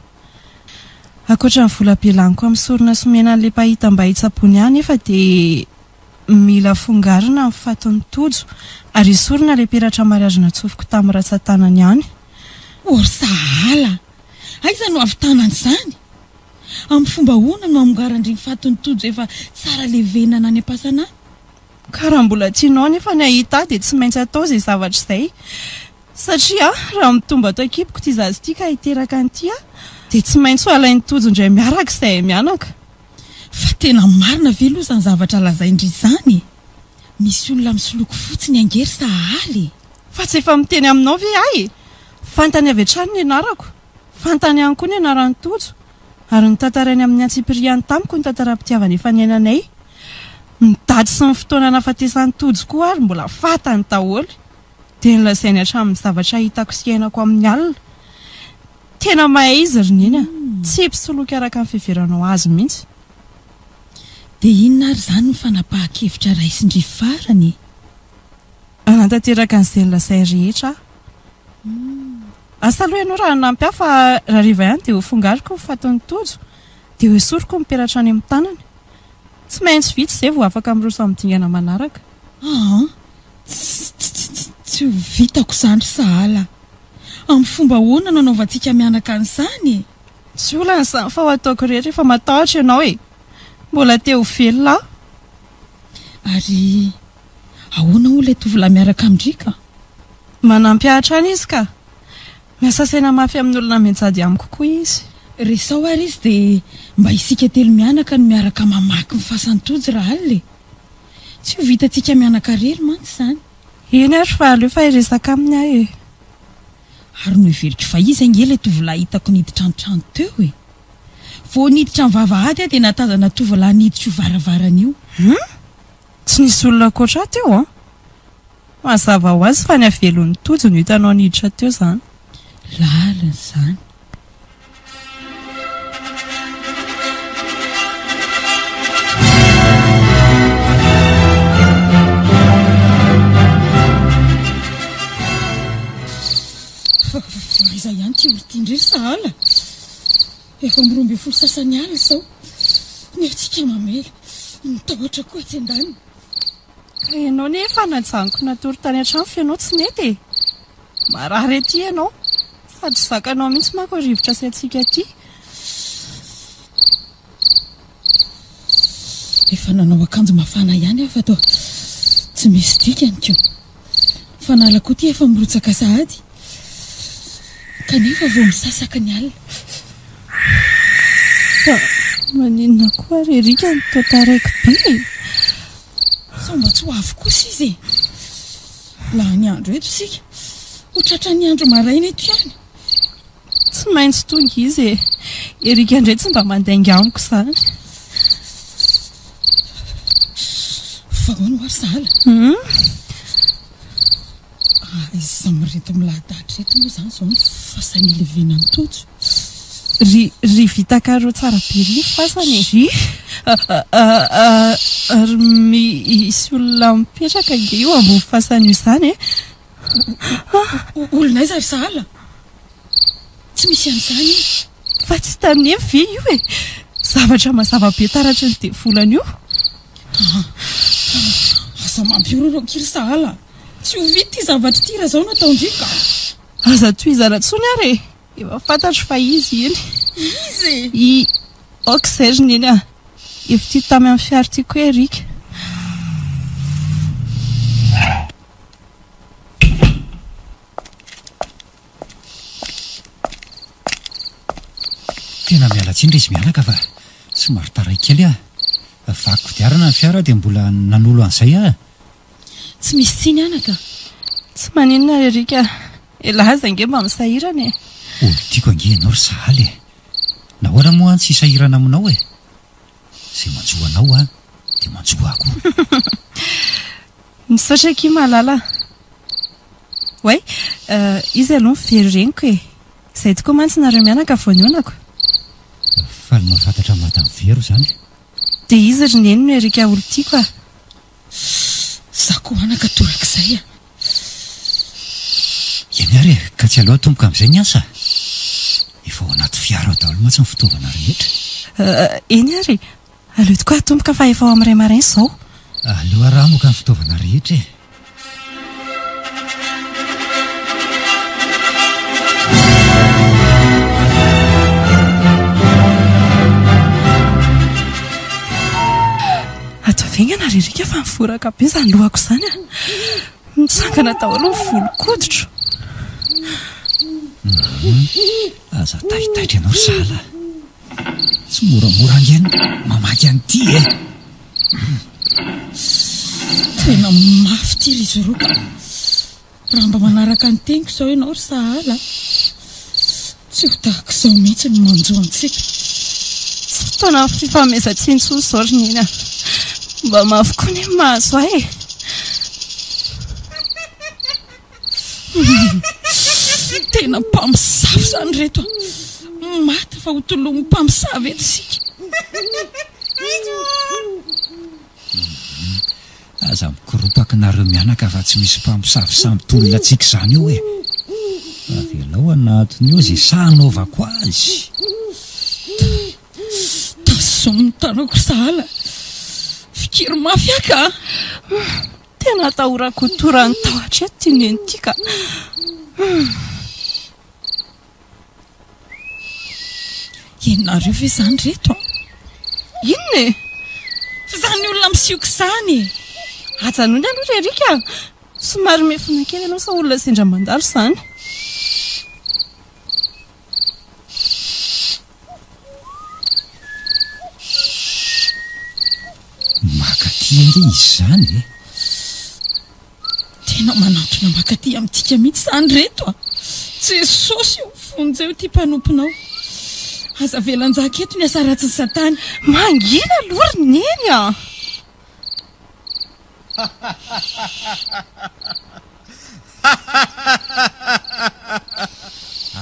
Ankoatra ny vola be laniko amin'ny sorona somena an'ilay mpahita mba hitsaboany ahy anefa dia Mila fongarina ny fatin'i Tojo ary esorina ilay peratra mariazy natsofoko tamin'ny ratsan-tanany ihany. Or sahala! Aiza no hahavitana an'izany? Amin'ny fomba ahoana no hamongaran-dry ny fatin'i Tojo efa tsara levenana any am-pasana any? Ka raha mbola tianao anefa ny hahita ahy dia tsy maintsy atao izay zavatra izay. Satria raha mitombo ato an-kiboko ity zaza ity ka hiteraka an'ity aho dia tsy maintsy ho alain'i Tojo indray miaraka izahay mianaka. Fa tena marina ve aloha izany zavatra lazain-dry izany e? Misy olona misoloky fotsiny ange ry Sahala e! Fa tsy efa miteny aminao ve aho e? Fantany avy hatrany ny anarako. Fantany ihany koa ny anaran'i Tojo. Ary notantarainy amin'ny antsipiriany tamiko ny tantaram-pitiavana efa niainanay. Ny daty sy ny fotoana nahafatesan'i Tojo koa ary mbola fantany daholo. Dia nolazainy hatramin'ny zavatra hitako sy iainako amin'ny alina. Tena mahay izy ry Neny a! Tsy mpisoloky araka ny fiheveranao azy mihitsy. Dia inona ary izany ny fanapahan-kevitra raisin-dry farany e? Hanatanteraka an'izay nolazainy rehetra aho. Asa aloha ianao raha hanampy ahy fa rahariva ihany dia hofongariko ny fatin'i Tojo dia hoesoriko ny peratra any amin'ny tanany. Tsy maintsy vita izay vao afaka miroso amin'ny dingana manaraka. Aa! Tsy, tsy, tsy, tsy ho vitako izany ry Sahala. Amin'ny fomba ahoana no anaovantsika mianaka an'izany e? Tsy olana izany fa ho ataoko irery rehefa matahotra ianao e! Mbola te ho velona aho. Ary ahoana hono ilay tovolahy miaraka amin-dry ka? Manampy ahy hatrany izy ka! Miasa saina mafy amin'ny olona mianjady amiko koa izy. Resaho ary izy dia mba isika telo mianaka no miaraka mamaky ny fasan'i Tojo rahalina e! Tsy ho vitantsika mianaka irery mantsy izany. Eny ary fa aleo fa hiresaka aminy aho e! Ary noheveriko fa izy ange ilay tovolahy hitako niditra an-trano teo e! Vao niditra ny vavahady aho dia nahatazana tovolahy niditra io varavarana io. Hum! Tsy nisy olona ankoatra ahy teo an! Mazava ho azy fa ny havelon'i Tojo no hitanao niditra teo izany. Lalina izany. Fa aiza ihany ity olona ity indray ry sahala? Efa amin'ny 12 sasany alina izao. Ny hatsiaka mamely. Ny tahotra koa etsy andaniny. Ka ianao anie efa najanoko natory tany an-trano f'ianao tsy nety e! Marary aty ianao. Sady tsy zakanao mihitsy manko ny rivotra sy hatsiaka aty. Efa nanao akanjo mafana ihany aho fa toa tsy misy dikany ko. Fanala koa ity efa mirotsaka sahady. Kanefa vao misasaka ny alina. Fa maninona koa ary Eric no toa taraiky be e? Sao mba tsy ho avy kosa izy e? Lany andro eto isika. Ho tratran'ny andro maraina eto ihany. Tsy maintsy tonga izy e. Eric indray tsy mba mandainga amiko izany. Fa ahoana ho'a ry sahala? Hum? Aiza amin'ireto milahadahatra ireto moa izany izao ny fasan'i Levenan'i Tojo? Ry ry vita carreau tsara be ry ny fasany e. Ry Ary misy olona mipetraka ange io ambony fasana io izany e. Olona aiza ry sahala? Tsy misy an'izany io. Fa tsy hitan'i Neny ve io e? Zavatra mazava be taratry ny devolana io. Aza mampihorohoro akia ry sahala. Tsy ho vita ity zavatra ity raha izao no ataon-dry ka. Aza tohizana intsony ary e! Efa fantatro fa izy iny. Iza e? I Ok izay ry Neny a! Efa tia tamy amin'ny fiara ity koa Eric. Tena miala tsiny ry izy mianaka fa somary taraiky kely aho. Vaky kodiarana ny fiara dia mbola nanolo an'izay aho. Tsy misy tsiny anaka. Tsy maninona ry Eric a! Elah aza ange mba misahirana e! Olon-tiako ange ianao ry Sahala e! Nahoana moa aho no tsy hisahirana aminao e? Izay manjo anao an, dia manjo ahy koa. Misaotra akia Malala a! Oay, izy aloha ny very reniko e! Izay tokoa mantsy nareo mianaka vao nihaonako. Faly mahafantatra an'i Madame Vero izany. Dia izy ry Neny no Eric olon-tiako a! Za koa anaka torak'izay a! Eny ary e, ka tsy aleo atomboka amin'izay ny asa? Efa ao anaty fiara ao daholo mantsy ny fitaovana rehetra. Eny ary e, aleo tokoa atomboka fa efa ao amin'ny iray maraina izao. Aleo aramoka ny fitaovana rehetra e! Ataovy haingana ry Eric fa mivoraka be izany lohako izany a! Mitsangana daholo ny volon-koditro. Aza taitaitra ianao ry sahala. Tsy moramora ange ny mamaky an'ity e! Tena mafy ity ry Zoro ka! Raha mba manaraka ny teniko izao ianao ry Sahala a! Tsy ho tahaka izao mihitsy ny manjo antsika. fotoana fifanomezan-tsiny intsony izao ry Neny a! Mba mafy koa anie ny mahazo ahy e! Tena mpamosavy izany ireto a! Maty fa ho tolomin'ny mpamosavy eto isika. Aza mikoropaka nareo mianaka fa tsy misy mpamosavy samy tolona antsika izany eo e! Avelao anatiny eo ze sahy anaovako azy. Tazomy ny tanako sahala. Fikiro mafy aho ka! Tena atahorako ho toran'ny tahotra eto ity neny ity ka! Ianareo ve izany reto a? Inona e? F'izany olona misioka izany e! Ajanony aloha ry Eric a! Somary miefona kely ianao sao olona sendra mandalo izany. Maka aty ange izy izany e! Tena manantona mankaty amintsika mihitsy izany reto a! Jesosy o! Vonjeo ity mpanomponao. Aza avela hanjaka eto ny asa ratsin'i Satana. Mangina aloha ry Neny a!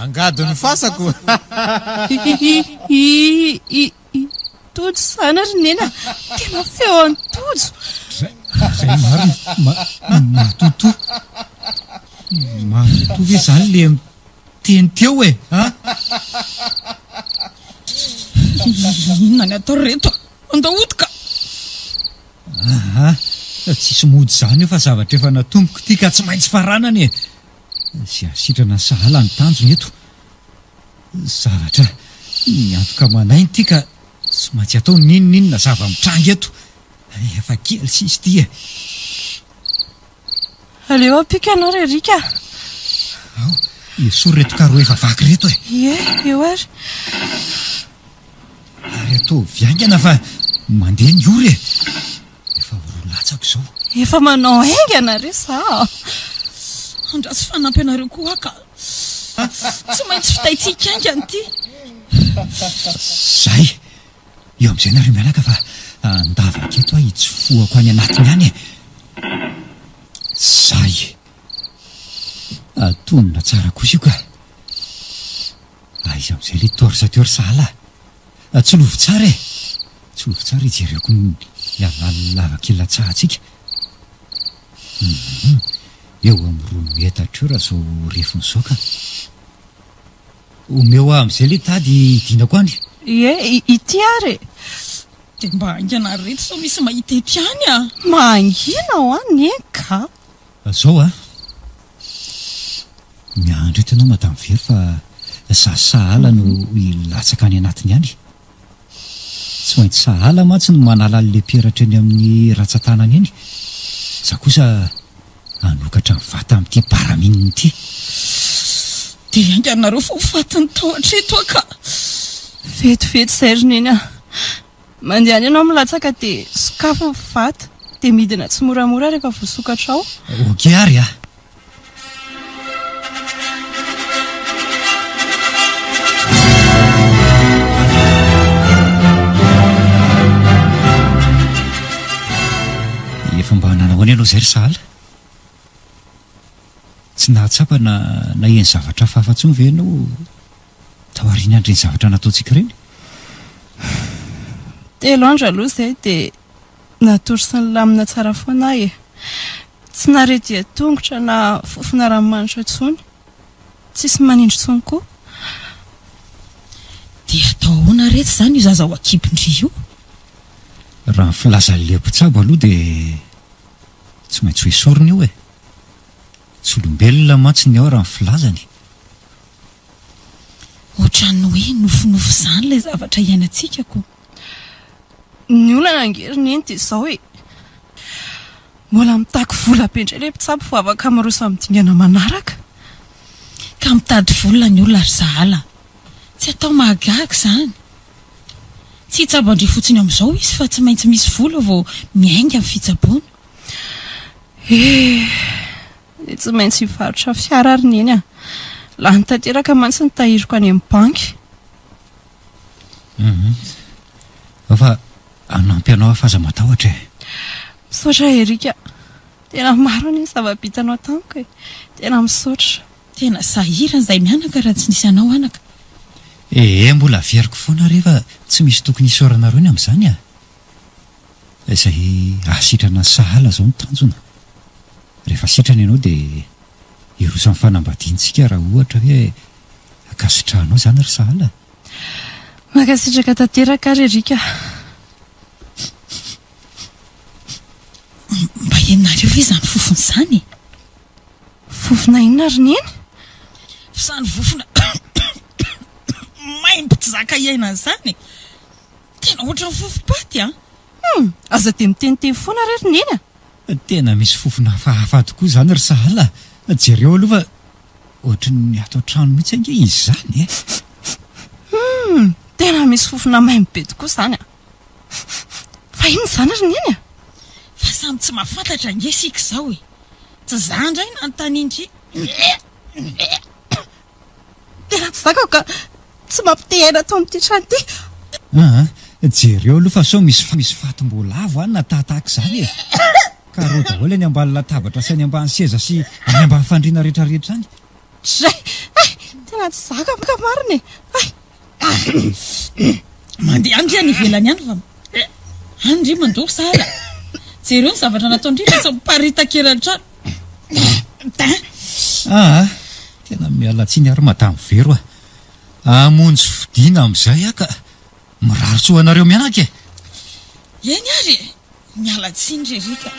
Angady ny fasako. I Tojo izany ry Neny a! Tena feo an'i Tojo! Zay marina, matotoa. Matotoa ve izany le miteny teo e? A? Inona ny atao ry reto a? Andao hody ka! Aha, tsisy mody izany eo fa zavatra efa natomboko ity ka tsy maintsy faranana e! Izay hasitrana sahala ny tanjona eto. Zavatra miantoka aman'aina ity ka tsy maintsy atao n'inon'inona zava-mitranga eto. Efa kely sisa ity e! Aleo ampiako ianao ry Eric a! Ao, esory ireto carreaux efa vaky ireto e! Ie, eo ary. Ary ataovy haingana fa mandeha ny ora e! Efa ho roa latsaka izao. Efa manao haingana re za a! Andraso fanampy anareo koa aho ka! Tsy maintsy vitaintsika haingana ity. Zay! Eo amin'izay nareo mianaka fa andavaka eto aho hitsofohako any anatiny any e! Zay! Atonina tsara kosa io ka! Aiza amin'izay ilay torse teo ry sahala a! Tsilovy tsara e! Tsilovy tsara hijereko ny halalin'ny lavaka ilatsahantsika. Hum, eo amin'ny roa metatra eo raha izao refiny izao ka. Omeo ahy amin'izay ilay tady hidinako any. Ie, ity ary e! Dia mba haingana ry reto sao misy mahita eto ihany a! Mangina hoa neny ka! Zao a! Miandry eto ianao Madame Very fa za sahala no hilatsaka any anatiny any. Tsy maintsy sahala mantsy no manala an'ilay peratra eny amin'ny ratsan-tanana eny. Za kosa hanokatra ny vata amin'ity baramine ity. Dia hainganareo fa ho fatin'ny tahotra eto aho ka! Vetivety izay ry Neny a! Mandehana ianao milatsaka dia sokafy ny vata dia midina tsimoramora rehefa voasokatra ao. Ok ary a! Efa mba nanahoana ianao izay ry sahala? Tsy nahatsapa na naheno zavatra hafahafa intsony ve ianao taorian'ireny zavatra nataontsika ireny? Telo andro aloha izay dia natory sy nilamina tsara foana aho e. Tsy nahare dian-tongotra na fofona ranomanitra intsony. Tsisy manindry intsony koa. Dia atao ahoana re tsy izany io zaza ao an-kibon-dry io? Raha ny filazan'ilay mpitsabo aloha dia tsy maintsy ho esorina io e. Tsy olombelona mantsy ny ao raha ny filazany. Ohatran'ny hoe nofinofy izany ilay zavatra iainantsika ko. Ny olana ange ry Neny dia izao e. Mbola mitaky vola be indray ilay mpitsabo vao afaka miroso amin'ny dingana manaraka. Ka mitady vola ny olona ry Sahala. Tsy atao mahagaga izany. Tsy hitsabo an-dry fotsiny amin'izao izy fa tsy maintsy misy vola vao miainga ny fitsaboana. Eh! Dia tsy maintsy hivarotra fiara ry Neny a! Lany tanteraka mantsy ny tahiriko any amin'ny banky. Hum. Ao fa hanampy anao aho fa aza matahotra e. Misaotra Eric a. Tena maro anie ny zava-bitanao tamiko e. Tena misaotra. Tena sahirana izahay mianaka raha tsy nisy anao anaka. Ee, mbola averiko foana re fa tsy misy tokony hisaoranareo ny amin'izany a. Izay hahasitrana sahala izao no tanjona. Rehefa sitrana ianao dia hiroso amin'ny fanambadiantsika raha ohatra hoe ankasitrahanao izany ry sahala. Mankasitraka tanteraka ary Eric a. Mba henonareo ve izany fofona izany e? Fofona inona ry Neny? F'izany vofona maimbo tsy zaka iainana izany e! Tena ohatran'ny fofom-paty an! Hum! Aza dia miteniteny foana re ry Neny a! Tena misy fofona hafahafa tokoa izany ry Sahala a! Jereo aloha fa ohatran'ny ato an-trano mihitsy ange izy izany e! Hum! Tena misy fofona maimbo be tokoa izany an! Fa inona izany ry Neny a? Fa samy tsy mahafantatra ange isika izao e! Tsy za indray nanontanian-dry. Tena tsy zakako ka! Tsy mampite aina ato amin'ity trano ity. Aa, jereo aloha fa sao misy misy fatim-boalavo any na tahatahaka izany e! Carreaux daholo any ambany latabatra sy any ambany seza sy any ambany fandriana rehetrarehetra any. Dray! Hay! Tena tsy zakako marina e! Hay! Mandeha any ndry any ivelany any fa any ndry mandoro sahala. Jereo ny zavatra nataon-dry fa tsy miparitaka eran'ny trano. Tain! Aa, tena miala tsiny ary madame Vero a! Hamonjy fodiana amin'izay aho ka! Mirary soa anareo mianaka e! Eny ary e! Miala tsiny ry Eric a!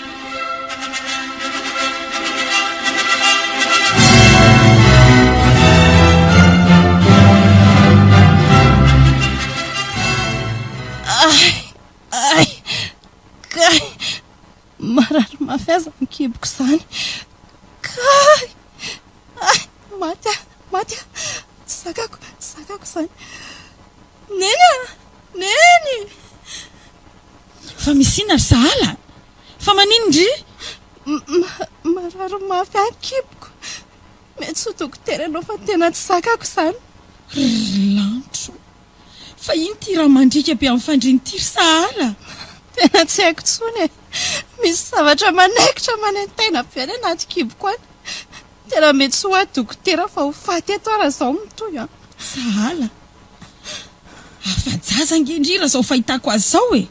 Ay! Ay! Kay! Marary mafy aza ny kiboko izany. Kay! Ay! Maty aho! Maty aho! Tsy zakako! Tsy zakako izany. Neny a! Neny! Fa misy inona ry sahala? Fa maninona ndry? Marary mafy ahy ny kiboko. Mety tsy ho dokotera ianao fa tena tsy zakako izany. Ry lanitra o! Fa ino ity rà mandriaka be amin'ny fandriana ity ry sahala? Tena tsy haiko intsony e! Misy zavatra manaikitra manaintaina be any anaty kiboko any. Tena mety tsy ho ahy dokotera fa ho faty eto aho raha izao no mitohy an! Sahala. Afa-jaza ange ndry raha izao fahitako azy izao e!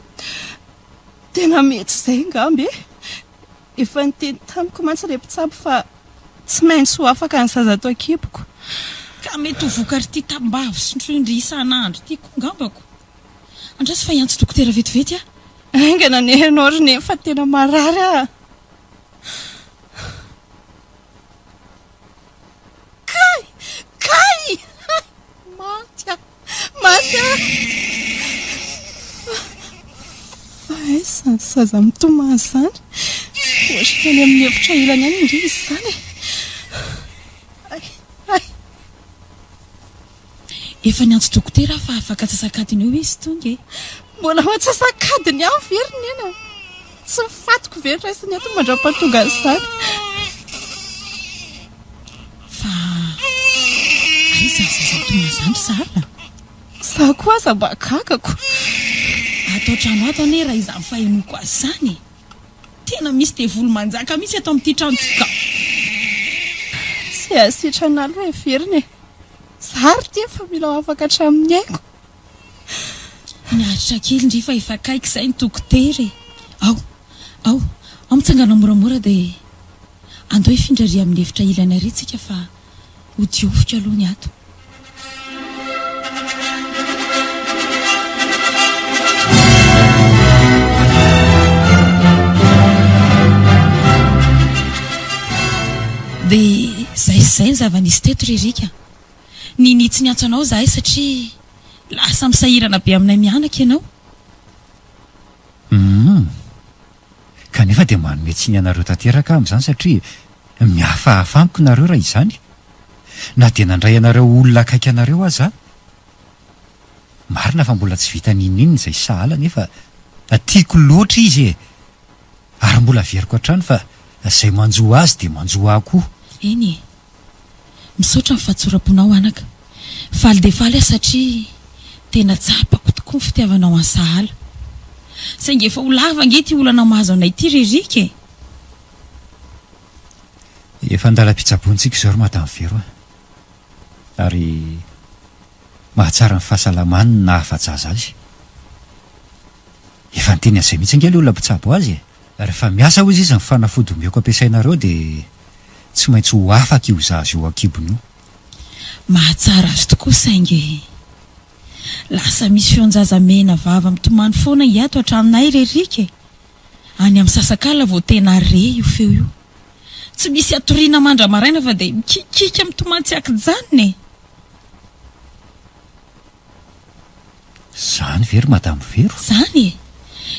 Tena mety izay angamba e! Efa niteny tamiko mantsy ilay mpitsabo fa tsy maintsy ho afaka ny zaza ato an-kiboko. Ka mety ho vokatr'ity tambavy sotroin-dry isan'andro ity koa angambako. Andraso fa hiantso dokotera vetivety aho. Haingana anie ianao ry Neny fa tena marary aho. Kay! Kay! Hay! Maty aho! Maty aho! Fa, fa aiza izany zaza mitomany izany? Ohatran'ny any amin'ny efitra ilany any ange izy izany e! Hay! Hay! Efa niantso dokotera aho fa afaka antsasak'adiny eo izy tonga e! Mbola ho antsasak'adiny ihany ve ry Neny a? Tsy ny fatiko ve no raisiny eto mandra-pahatonga an'izany? Fa aiza ny zaza mitomany izany ry sahala? Izaho koa aza mba gagako. Ato an-trano ato anie raha izany fahenoako azy izany e! Tena misy devoly manjaka mihitsy ato amin'ity trano ity ka! Tsy hasitrana aloha heverina e! Za ary ity efa mila ho afaka hatramin'ny aiko. Miaritra kely ndry fa efa akaiky izay ny dokotera e! Ao, ao, ao mitsangana moramora dia andao hifindra ary amin'ny efitra ilany ary tsika fa ho dioviko aloha ny ato. Dia izay sy izay ny zava-nisy teto ry Eric a! Ninia tsy niantso anao izahay satria lasa misahirana be aminay mianaka ianao. Humm. Kanefa dia manome tsiny anareo tanteraka aho amin'izany satria mihafahafa amiko nareo raha izany. Na dia nandray anareo ho olona akaiky anareo aza aho. Marina fa mbola tsy vita n'inon'inona izay sahala nefa tiako loatra izy e! Ary mbola averiko hatrany fa izay manjo azy dia manjo ahy koa. Eny e! Misaotra ny fahatsoram-ponao anaka. Faly dia faly aho satria tena tsapako tokoa ny fitiavanao an'i Sahala. Saingy efa ho lava ange ity olana mahazo anay ity ry Eric e! Efa an-dalam-pitsaboantsika izao ry Madame Vero a! Ary mahatsara ny fahasalamany ny nahafa-jaza azy. Efa niteny an'izay mihitsy ange ilay olona mpitsabo azy e! Rehefa miasa hozy izy ny fanafody omeko ampiasainareo dia tsy maintsy ho afaka io zaza io an-kibony io. Mahatsara azy tokoa saingy lasa misy feon-jaza mena vava mitomany foana hiato hatraminay re Eric e! Any amin'ny sasak'alina vao tena re io feo io. Tsy misy hatoriana mandra-maraina fa dia mikikiaka mitomany tsy an-kijanona e! Zany ve ry Madame Vero? Zany e!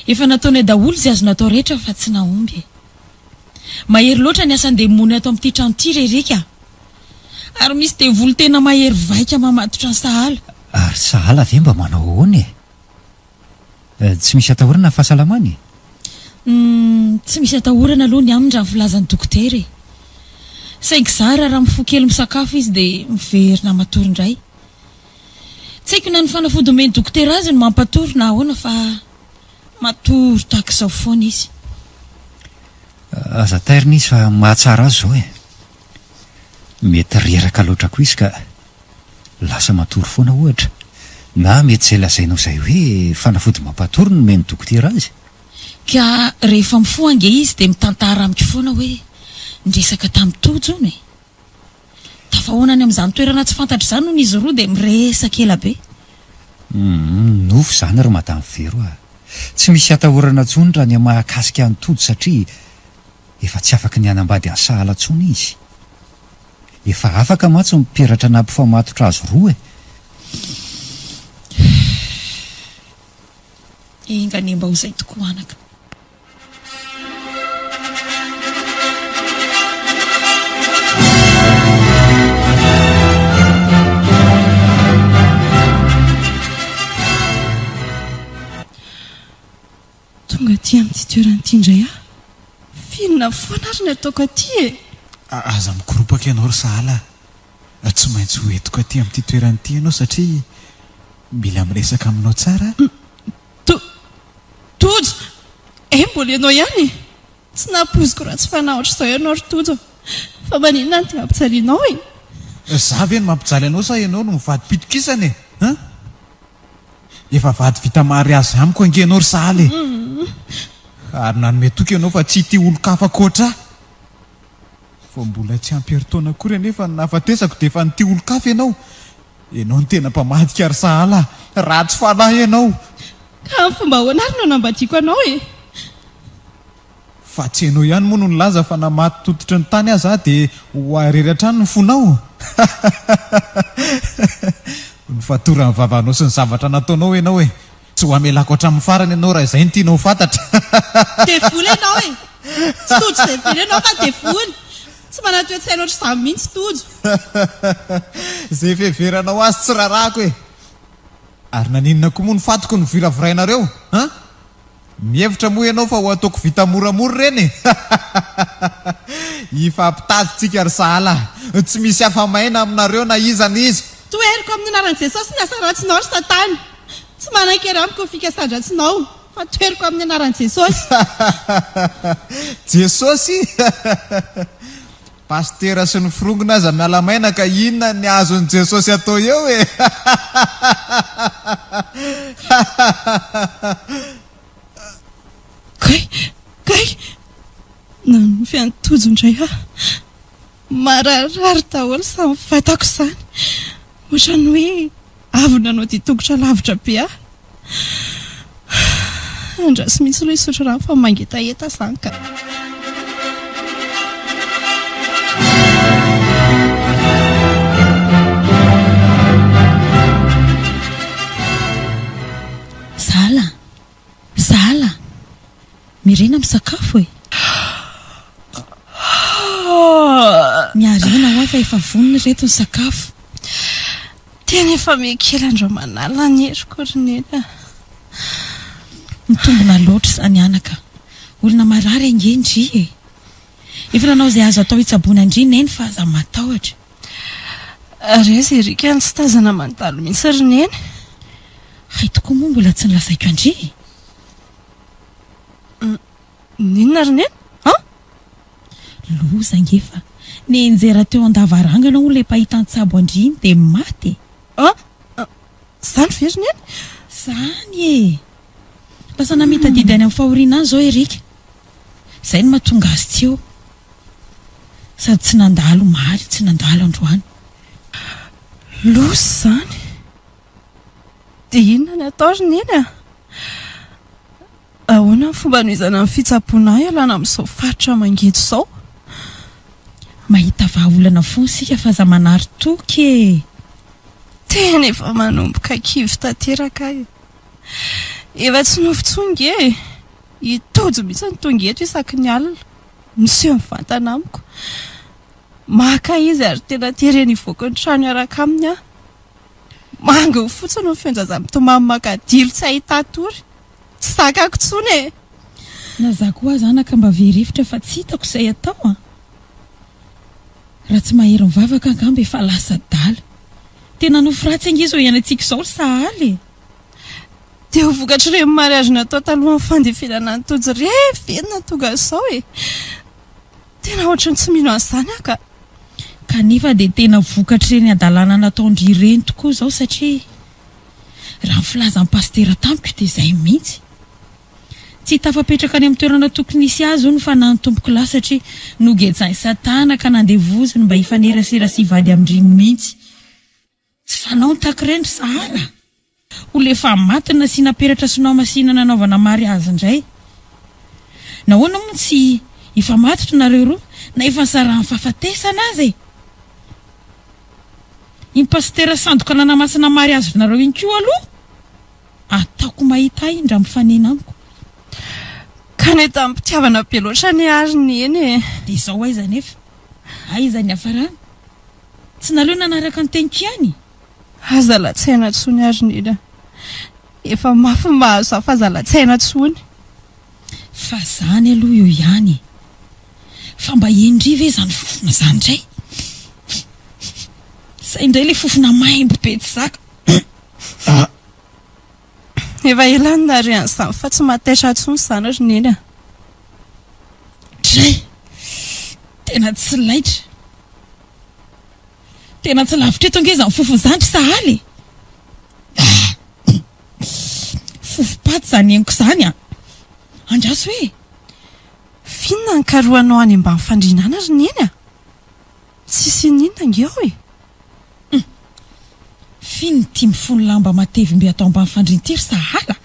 Efa nataonay daholo izay azo natao rehetra fa tsy nahomby e! Mahery loatra ny asan-demony ato amin'ity trano ity re Eric a! Ary misy devoly tena mahery vaika mamatotra an'i Sahala. Ary Sahala ve mba manao ahoana e? Tsy misy atahorana ny fahasalamany e? Humm, tsy misy atahorana aloha ny aminy raha ny filazan'ny dokotera e! Saingy zara raha mifoha kely misakafo izy dia miverina matory indray. Tsy haiko na ny fanafody omen'ny dokotera azy no mampatory na ahoana fa matory tahaka izao foana izy. Aza tairina izy fa mahatsara azy izao e! Mety reraka loatra koa izy ka lasa matory foana ohatra. Na mety izay lazainao izay hoe fanafody mampatory no nomen'ny dokotera azy. Ka rehefa mifoha ange izy dia mitantara amiko foana hoe niresaka tamin'i Tojo hono e! Tafahoana any amin'izany toerana tsy fantatra izany hono izy roa dia miresaka ela be. Humm, nofy izany ry Madame Vero a! Tsy misy atahorana intsony raha ny mahakasika an'i Tojo satria efa tsy afaky ny hanambady an'i Sahala intsony izy. Efa afaka mantsy ny peratra nampifamatotra azy roa e! Enga anie mba ho izay tokoa anaka. Tonga aty amin'ity toerana ity indray aho. F'inona foana ary ny ataoko aty e? Aza mikoropaka ianao ry Sahala a! Tsy maintsy ho entiko aty amin'ity toerana ity ianao satria mila miresaka aminao tsara aho. To, Tojo! Eh, mbola ianao ihany e! Tsy nampoiziko ratsy fanahy ohatr'izao ianao ry Tojo. Fa maninona no dia ampijalianao e? Izaho ve no mampijaly anao sa ianao no mivadi-pitokisana e? Hein? Efa vady vita mariazy amiko ange ianao ry Sahala e! Ary nanome toky ianao fa tsy hitia olon-kafa ankoatra ahy. Vao mbola tsy ampy herintaona akory anefa ny nahafatesako dia efa nitia olon-kafa ianao. Ianao no tena mpamadika ry Sahala a! Ratsy fanahy ianao! Ka amin'ny fomba ahoana ary no hanambadiako anao e? Fa tsy ianao ihany moa no nilaza fa na maty tototry ny tany aza aho dia ho ahy irery hatrany ny fonao? Nofatoran'ny vavanao sy ny zavatra nataonao ianao e! Tsy ho hamelako hatramin'ny farany ianao raha izay no tianao ho fantatra. Devoly ianao e! Tsy Tojo devoly ianao fa devoly! Tsy manan-toe-tsaina ohatr'izany mihitsy Tojo. Izay fiheveranao azy tsy rarahako e! Ary naninona koa moa ny fatiko no viravirainareo? An? Mihevitra moa ianao fa ho ataoko vita moramora ireny e? Hifampitady tsika ry sahala a! Tsy misy afa-maina aminareo na iza na iza! Toheriko amin'ny anaran'i Jesosy ny asa ratsinao ry satana! Tsy manan-kery amiko ny fikasan-dratsinao fa toheriko amin'ny anaran'i Jesosy! Jesosy? Pasitera sy ny forongony aza miala maina ka inona ny azon'i Jesosy atao eo e! Kay! Kay! Nanonofy an'i Tojo indray aho. Mararirary daholo izany vatako izany. Ohatran'ny hoe avy nanao dia tongotra lavitra be aho. Andraso mihitsy aloha hisotro rano fa mangetaheta izany ka. Zala! Zala! Mirena misakafo e! Miarena hoa fa efa vonona ireto ny sakafo. Tena efa miha-kely andro aman'alina ny heriko ry Neny a! Mitombina loatra izany anaka. Olona marary ange ndry e! Efa nanao izay azo atao hitsaboana an-dry Neny fa aza matahotra. Ary aiza i Eric no tsy tazana mandalo mihitsy ry Neny? Hay tokoa moa mbola tsy nolazaiko an-dry e! N'inona ry neny? An? Loza ange fa nianjera teo an-davarangana hono ilay mpahita an-tsabo an-dry iny dia maty e! An? Izany ve ry neny? Izany e! Lasa namita adidy any amin'ny fahoriana any izao Eric. Izay no mahatonga azy tsy eo. Sady tsy nandalo omaly, tsy nandalo androany. Loza izany! Dia inona ny atao ry neny a? Ahoana ny fomba hanohizana ny fitsaboana ahy hialana amin'izao faritra mangidy izao? Mahita vahaolana foana isika fa aza manary toky e! Tena efa manomboka kivy tanteraka aho e! Efa tsy nofy intsony nge e! I Tojo mihitsy no tonga eto isaky ny alina, miseho mivantana amiko. Maka izy ary tena tereny hivoaka ny trano hiaraka aminy aho. Manginy fotsiny ny feon-jaza mitomany makadilo tsy ahita-tory. Tsy zakako intsony e! Na za koa aza anaka mba very hevitra fa tsy hitako izay atao an! Raha tsy mahery mivavaka angamba efa lasa adala. Tena nofy ratsy ange izao iainantsika izao ry sahala e! Dia ho vokatr'ireny mariage natao talohan'ny fandevenana an'i Tojo ireny ve no nahatonga an'izao e? Tena ohatran'ny tsy mino an'izany aho ka! Kanefa dia tena vokatr'ireny hadalana nataon-dry ireny tokoa izao satria raha ny filazan'ny pasitera tamiko dia izay mihitsy. Tsy tafapetraka any amin'ny toerana tokony hisy azy hono ny fanahin'ny tompokolahy satria nogejain'i Satana ka nandevoziny mba hifanerasera sy hivady amin-dry mihitsy. Tsy fanao ny tahaka ireny ry sahala. Olona efa maty no nasiana peratra sy nohamasina nanaovana mariazy indray. Nahoana moa tsy hifamatotra nareo roa na efa nisarahan'ny fahafatesana aza e? Iny pasitera sandoka nanamasina mariazy nareo iny koa aloha ataoko mahita ahy iny raha mifanena amiko. Ka ny tamim-pitiavana be loatra anie ary neny e! Dia izao aiza anefa? Aiza ny hiafarana? Tsy naleo nanaraka ny teniko ihany? Aza latsaina tsony ary Neny a! Efa mafy ny mahazo ahy fa aza latsaina tsony. Fa zany aloha eo ihany e! Fa mba henry ve zany fofona zany indray? Zay indray le fofona maimbo be tsy zaka. Efa ela no nahare an'izany fa tsy mahataitra intsony izany ry Neny a! Dray! Tena tsy laitra. Tena tsy lavitra eto ange izany fofona izany ry Sahala e! Fofom-paty izany henoko izany an! Andraso e! F'inona no karohanao any ambany fandriana any ry Neny a? Tsisy ininona ange ao e! Hum! F'inona ity mifono lamba matevim-be ato ambany fandriana ity ry Sahala?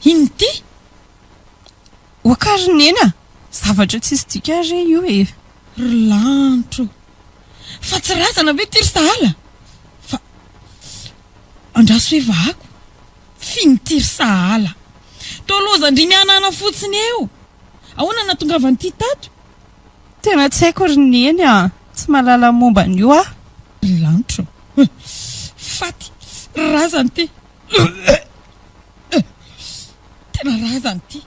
Inona ity? Oka ry Neny a! Zavatra tsisy dikany re io e! Ry lanitra o! Fa tsy razana ve ity ry Sahala? Fa andraso hoe vahako. F'inona ity ry Sahala? Toa lozan-dry mihanahana fotsiny eo! Ahoana no nahatongavan'ity tato? Tena tsy haiko ry Neny a! Tsy mahalala ny momba an'io aho. Ry lanitra o! Faty! Razana ity! Tena razana ity!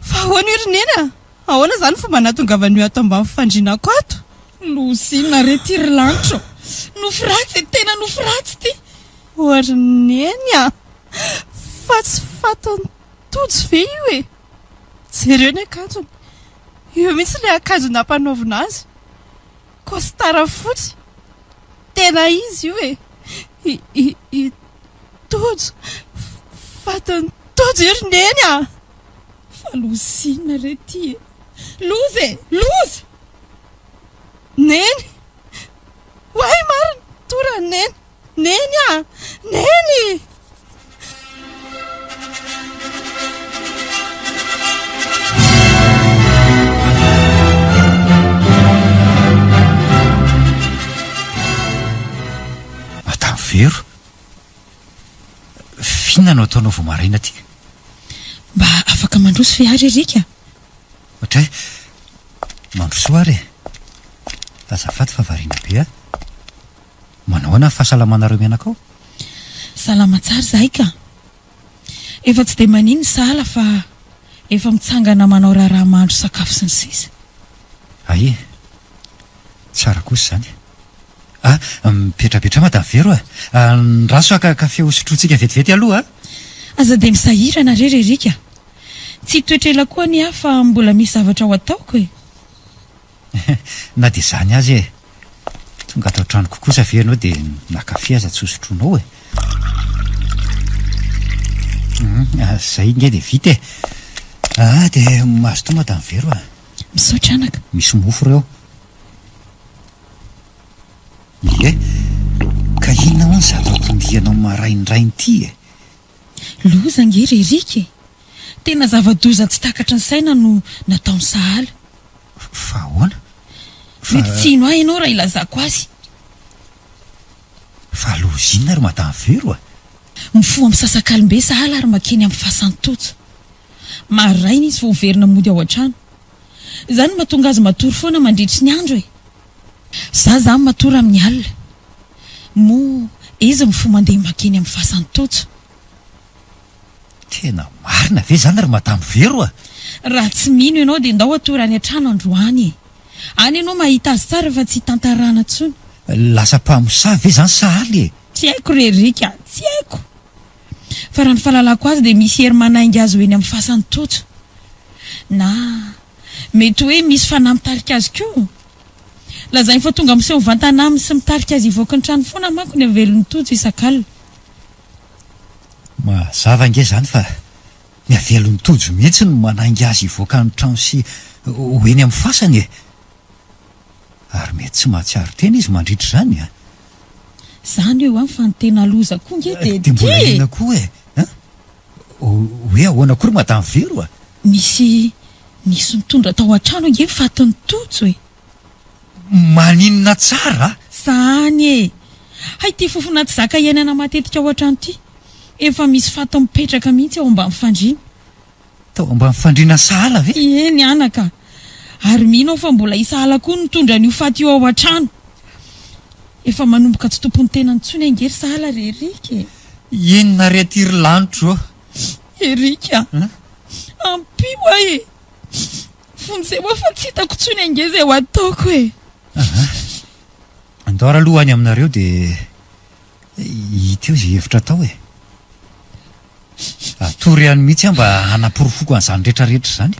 Fa ahoana io ry Neny a? Ahoana izany fomba nahatongavan'io ato ambany fandrianako ato? Loza inona re ity ry lanitra o! Nofy ratsy e! Tena nofy ratsy ity! O ry Neny a! Fa tsy fatin'i Tojo ve io e? Jereo ny akanjony! Io mihitsy ilay akanjo nampanaovina azy! Costard fotsy! Tena izy io e! I, i, i Tojo! Fatin'i Tojo io ry Neny a! Fa loza inona re ity e! Loza e! Loza! Neny! Oay marina! Torany Neny! Neny a! Neny! Madame Vero, f'inona no ataonao vao maraina aty? Mba afaka mandroso ve ary Eric a? Ohatray, mandrosoa ary e! Azafady fa variana be aho. Manao ahoana ny fahasalamanareo mianaka ao? Salama tsara izahay ka! Efa tsy dia manino ny sahala fa efa mitsangana manao raharaha mahandro sakafo sy ny sisa. Hay e! Tsara kosa izany. Ah, mipetrapetraha Madame Vero a! Andraso haka kafe hosotrointsika vetivety aloha a! Aza dia misahirana re ry Eric a! Tsy hitoetra ela koa anie aho fa mbola misy zavatra ho ataoko e! Na dia izany aza e! Tonga ato an-tranoko kosa ve ianao dia na kafe aza tsy hosotroinao e? Hum, izay ange dia vita e! Ah, dia mazotoa Madame Vero a! Misaotra anaka. Misy mofo ireo. Ie, ka inona hono izato anton-dianao maraindraina ity e? Loza ange ry Eric e! Tena zava-doza tsy takatry ny saina no nataon'i Sahala. Fa ahoana? Fa. Mety tsy hino ahy ianao raha ilazako azy. Fa loza inona ry Madame Vero a? Mifoha misasakalim-be Sahala ary makeny amin'ny fasan'i Tojo. Maraina izy vao miverina mody ao an-trano. Izany no mahatonga azy matory foana mandritry ny andro e! Za zany matory amin'ny alina. Moa izy mifoha mandeha makeny amin'ny fasan'i Tojo. Tena marina ve izany ry Madame Vero a? Raha tsy mino ianao dia ndao hatory any an-trano androany e! Any ianao mahita azy tsara fa tsy hitantarana intsony. Lasa mpamosavy ve izany sahala e? Tsy haiko re Eric a! Tsy haiko! Fa raha ny fahalalako azy dia misy hery manainga azy ho eny amin'ny fasan'i Tojo. Na mety hoe misy fanahy mitarika azy koa. Lazainy fa tonga miseho mivantana aminy sy mitarika azy hivoaka ny trano foana manko ny avelon'i Tojo isak'alina. Mazava ange izany fa ny avelon'i Tojo mihitsy no manainga azy hivoaka ny trano sy ho eny amin'ny fasany e! Ary mety tsy mahatsiaro tena izy mandritra izany an! Izany eo an fa ny tena loza koa nge dia Dia mbola ity e! inona koa e? An? Hoe ahoana koa ry Madame Vero a? Nisy nisy nitondra tao an-trano ange ny fatin'i Tojo e! Maninona tsara a? Zany e! Hay ity fofona tsy zaka iainana matetika ao an-trano ity. Efa misy faty mipetraka mihitsy ao ambany fandriana. Tao ambany fandriana sahala ve? Eny anaka. Ary mino aho fa mbola i Sahala koa no nitondra an'io faty io ao an-trano. Efa manomboka tsy tompon'ny tenany intsony ange ry Sahala ry Eric e! Inona re ity ry lanitro ô? Eric a! Ampio aho e! Vonjeo aho fa tsy hitako intsony ange izay ho ataoko e! Aha. Andao ary aloha any aminareo dia hita eo izay hevitra atao e! Atory ihany mihitsy aho mba hanaporofoko an'izany rehetra rehetra izany.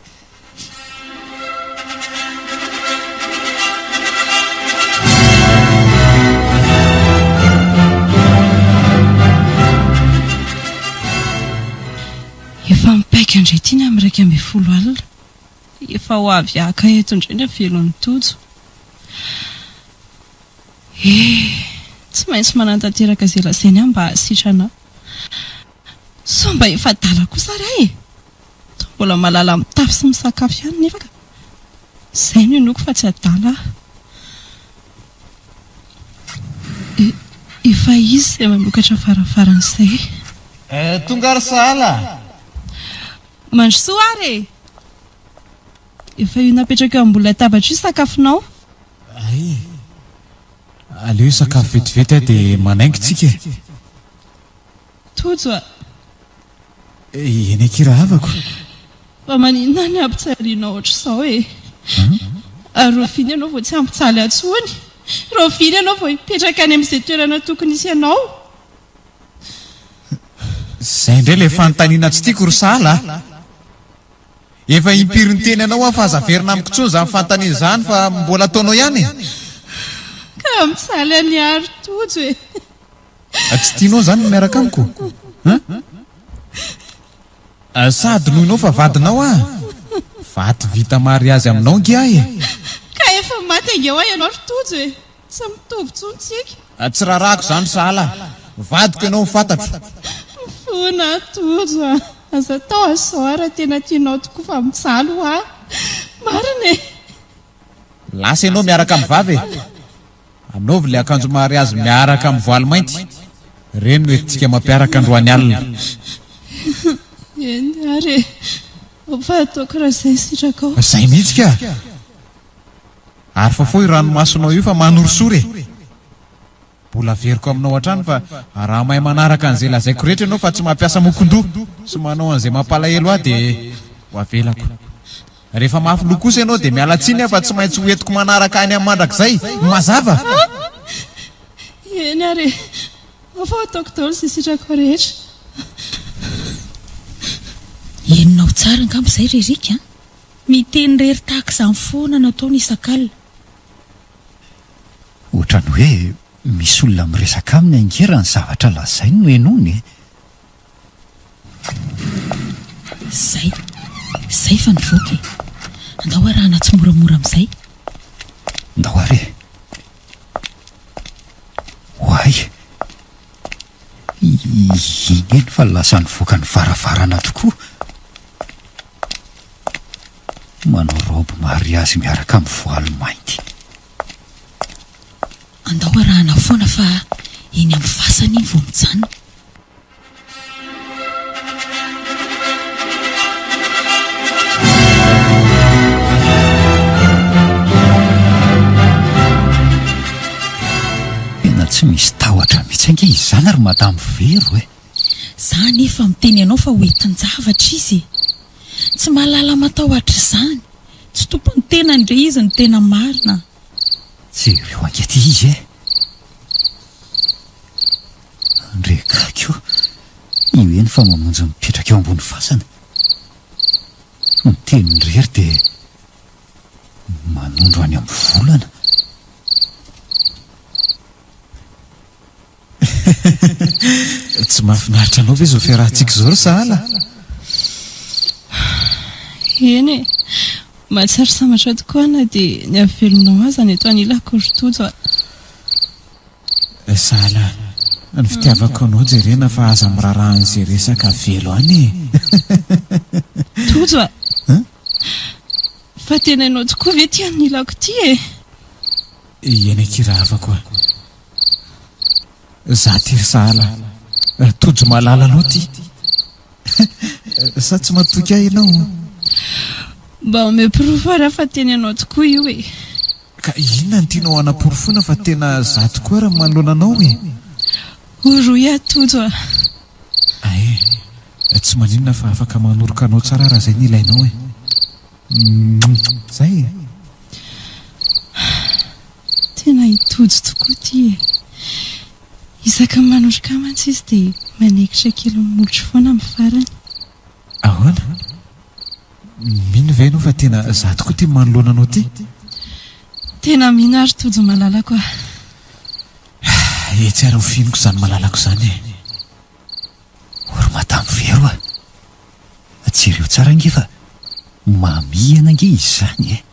Efa mipaika indray ity ny amin'ny 11 alina. Efa ho avy haka eto indray ny avelon'i Tojo. Eh! Tsy maintsy manatanteraka izay lazainy aho mba hahasitrana ahy. Sao mba efa adala kosa ary aho e! Toa mbola mahalala mitafy sy misakafo ihany nefa ka. Izay no inoako fa tsy adala aho. E, efa izy izay manokatra varavarana izay. Eh, tonga ary sahala a! Mandrosoa ary e! Efa io napetraka eo ambony latabatra io sakafonao. Hay! Aleo hisakafo vetivety aho dia manainga tsika e! Tojo a! Eny akia rahavako. Fa maninona ny ampijalianao ohatr'izao e? Ary rahoviana ianao vao tsy hampijaly ahy intsony? Rahoviana ianao vao hipetraka any amin'izay toerana tokony hisy anao? Izay indray ilay fanontaniana tsy tiako ry sahala a! Efa impiry niteny anao aho fa aza averina amiko intsony izany fanontaniana izany fa mbola ataonao ihany e! Ka mijaly an'i Ary Tojo e! Tsy tianao izany ny miaraka amiko? Hein? Sa adinoinao fa vadinao aho? Vato vita mariazy aminao ange aho e! Ka efa maty ange hoa ianao ry Tojo e! Tsy mitovy intsony tsika. Tsy rarahako izany sahala. Vadiko ianao no fantatro. Mifona Tojo a! Aza atao an'izao aho raha tena tianao tokoa fa mijaly hoa. Marina e! Lasa ianao miaraka amin'ny vava e! Anaovy ilay akanjo mariazy miaraka amin'ny voaly mainty. Ireny no entintsika mampiaraka androany alina. Eny ary e! Fa ataoko raha izay sitrakao. Izay mihitsy ka! Ary fafao io ranomasonao io fa manorisory e! Mbola averiko aminao hatrany fa raha mahay manaraka an'izay lazaiko rehetra ianao fa tsy mampiasa mokondoha sy manao an'izay mampalahelo ahy dia ho avelako. Rehefa mafy loha kosa ianao dia miala tsiny aho fa tsy maintsy ho entiko manaraka any amin'ny mandrakizay. Mazava? Eny ary e! Ao fa ataoko daholo izay sitrakao rehetra. Henonao. tsara angamba izay ry Eric an! Miteny irery tahaka izany foana no ataony isak'alina. Ohatran'ny hoe misy olona miresaka aminy ange raha ny zavatra lazainy no henoina e! Zay, zay fa nivoaka e! Andao arahana tsimoramora amin'izay. Ndao ary e! Oay! Iny eny fa lasa nivoaka ny varavarana tokoa. Manao raoby mariazy miaraka amin'ny voaly mainty. Andao arahana foana fa eny amin'ny fasana iny vao mijanona. Tena tsy misy tahotra mihitsy ange izany ry Madame Vero e! Za anefa miteny anao fa ho entin-javatra izy e! Tsy mahalala matahotra izany, tsy tompon'ny tenany re izy no tena marina. Jereo ange ity izy e! Ndry gaigy o! Io eny fa mamonjy mipetraka eo ambony fasana. Miteny irery dia manondro any amin'ny volana. Tsy mahafinaritra anao ve izao fiarahantsika izao ry sahala? Eny e! Mahatsiaro sambatra tokoa aho na dia ny havelonao aza no eto anilako ry Tojo a! Sahala ny fitiavako anao jerena fa aza miraharaha an'izay resaka velo any e! Tojo a! Fa tena ianao tokoa ve ity anilako ity e? Eny akia rahavako a! Za ty ry sahala Tojo malala anao ty! Sa tsy matoky ahy ianao? Mba omeo porofo ary aho fa tena ianao tokoa io e! Ka inona no tianao hanaporofoana fa tena za tokoa ary manoloana anao e? Orohy aho Tojo a! Ae, tsy maninona fa afaka manoroka anao tsara raha zay no ilainao e! Zay e! Tena i Tojo tokoa ity e! Isaky ny manoroka ahy mantsy izy dia manekitra kely ny molotro foana amin'ny farany. Ahoana? Mino ve ianao fa tena za tokoa ity manoloana anao ity? Tena mino aho ry Tojo malalako a! Etsy ary ho fihiniko izany malalako izany e! O ry Madame Vero a! Jereo tsara ange fa mamihana ange izy izany e!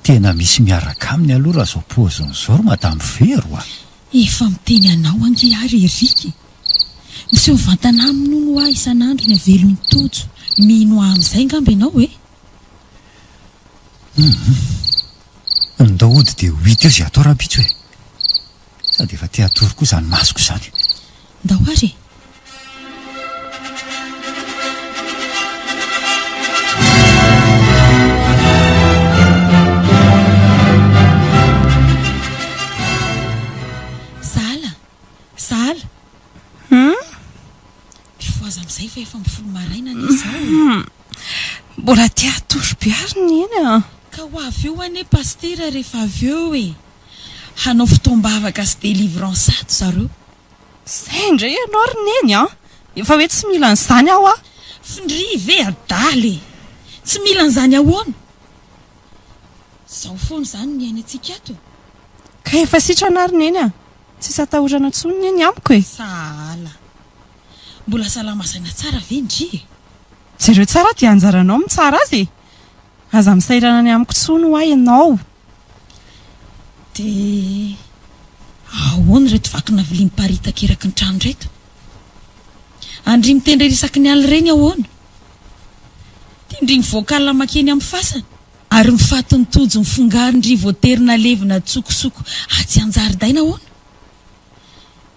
Tena misy miaraka aminy aloha raha izao paoziny izao ry Madame Vero a! Efa miteny anao ange aho ry Eric e! Miseho mivantana aminy hono hoa isan'andro ny avelon'i Tojo. Mino ahy amin'izay angamba ianao e? Hum! Ndao hody dia ho hita eo izay atao rahampitso e! Sady efa te hatory koa izany masoko izany. Ndao ary e! Sahala! Sahala! Hum? Mifohaza amin'izay fa efa mifoha maraina anie izao e! Mbola te hatory be ary Neny a! Ka ho avy eo anie Pasitera rehefa avy eo e! Hanao fotoam-bavaka sy délivrance ato zareo. Zay indray ianao ry Neny a! Efa hoe tsy mila an'izany aho a! F'ndry ve adala e! Tsy mila an'izany ahoana? Zao foana izany ny iainantsika ato e! Ka efa sitrana ary Neny a! Tsisy atahorana intsony Neny amiko e! Sahala. Mbola salama saina tsara ve ndry e? Jereo tsara dia anjaranao mitsara azy e! Aza misahirana ny amiko intsony hoa ianao. Dia ahoana ireto vakina vilia miparitaka eraky ny trano ireto? Andry mitendry ery isaky ny alina ireny ahoana? Ty ndry mivoaka alina makeny amin'ny fasana. Ary ny fatin'i Tojo mifongaro ndry voatery nalevina an-tsokosoko atsy an-jaridaina ahoana?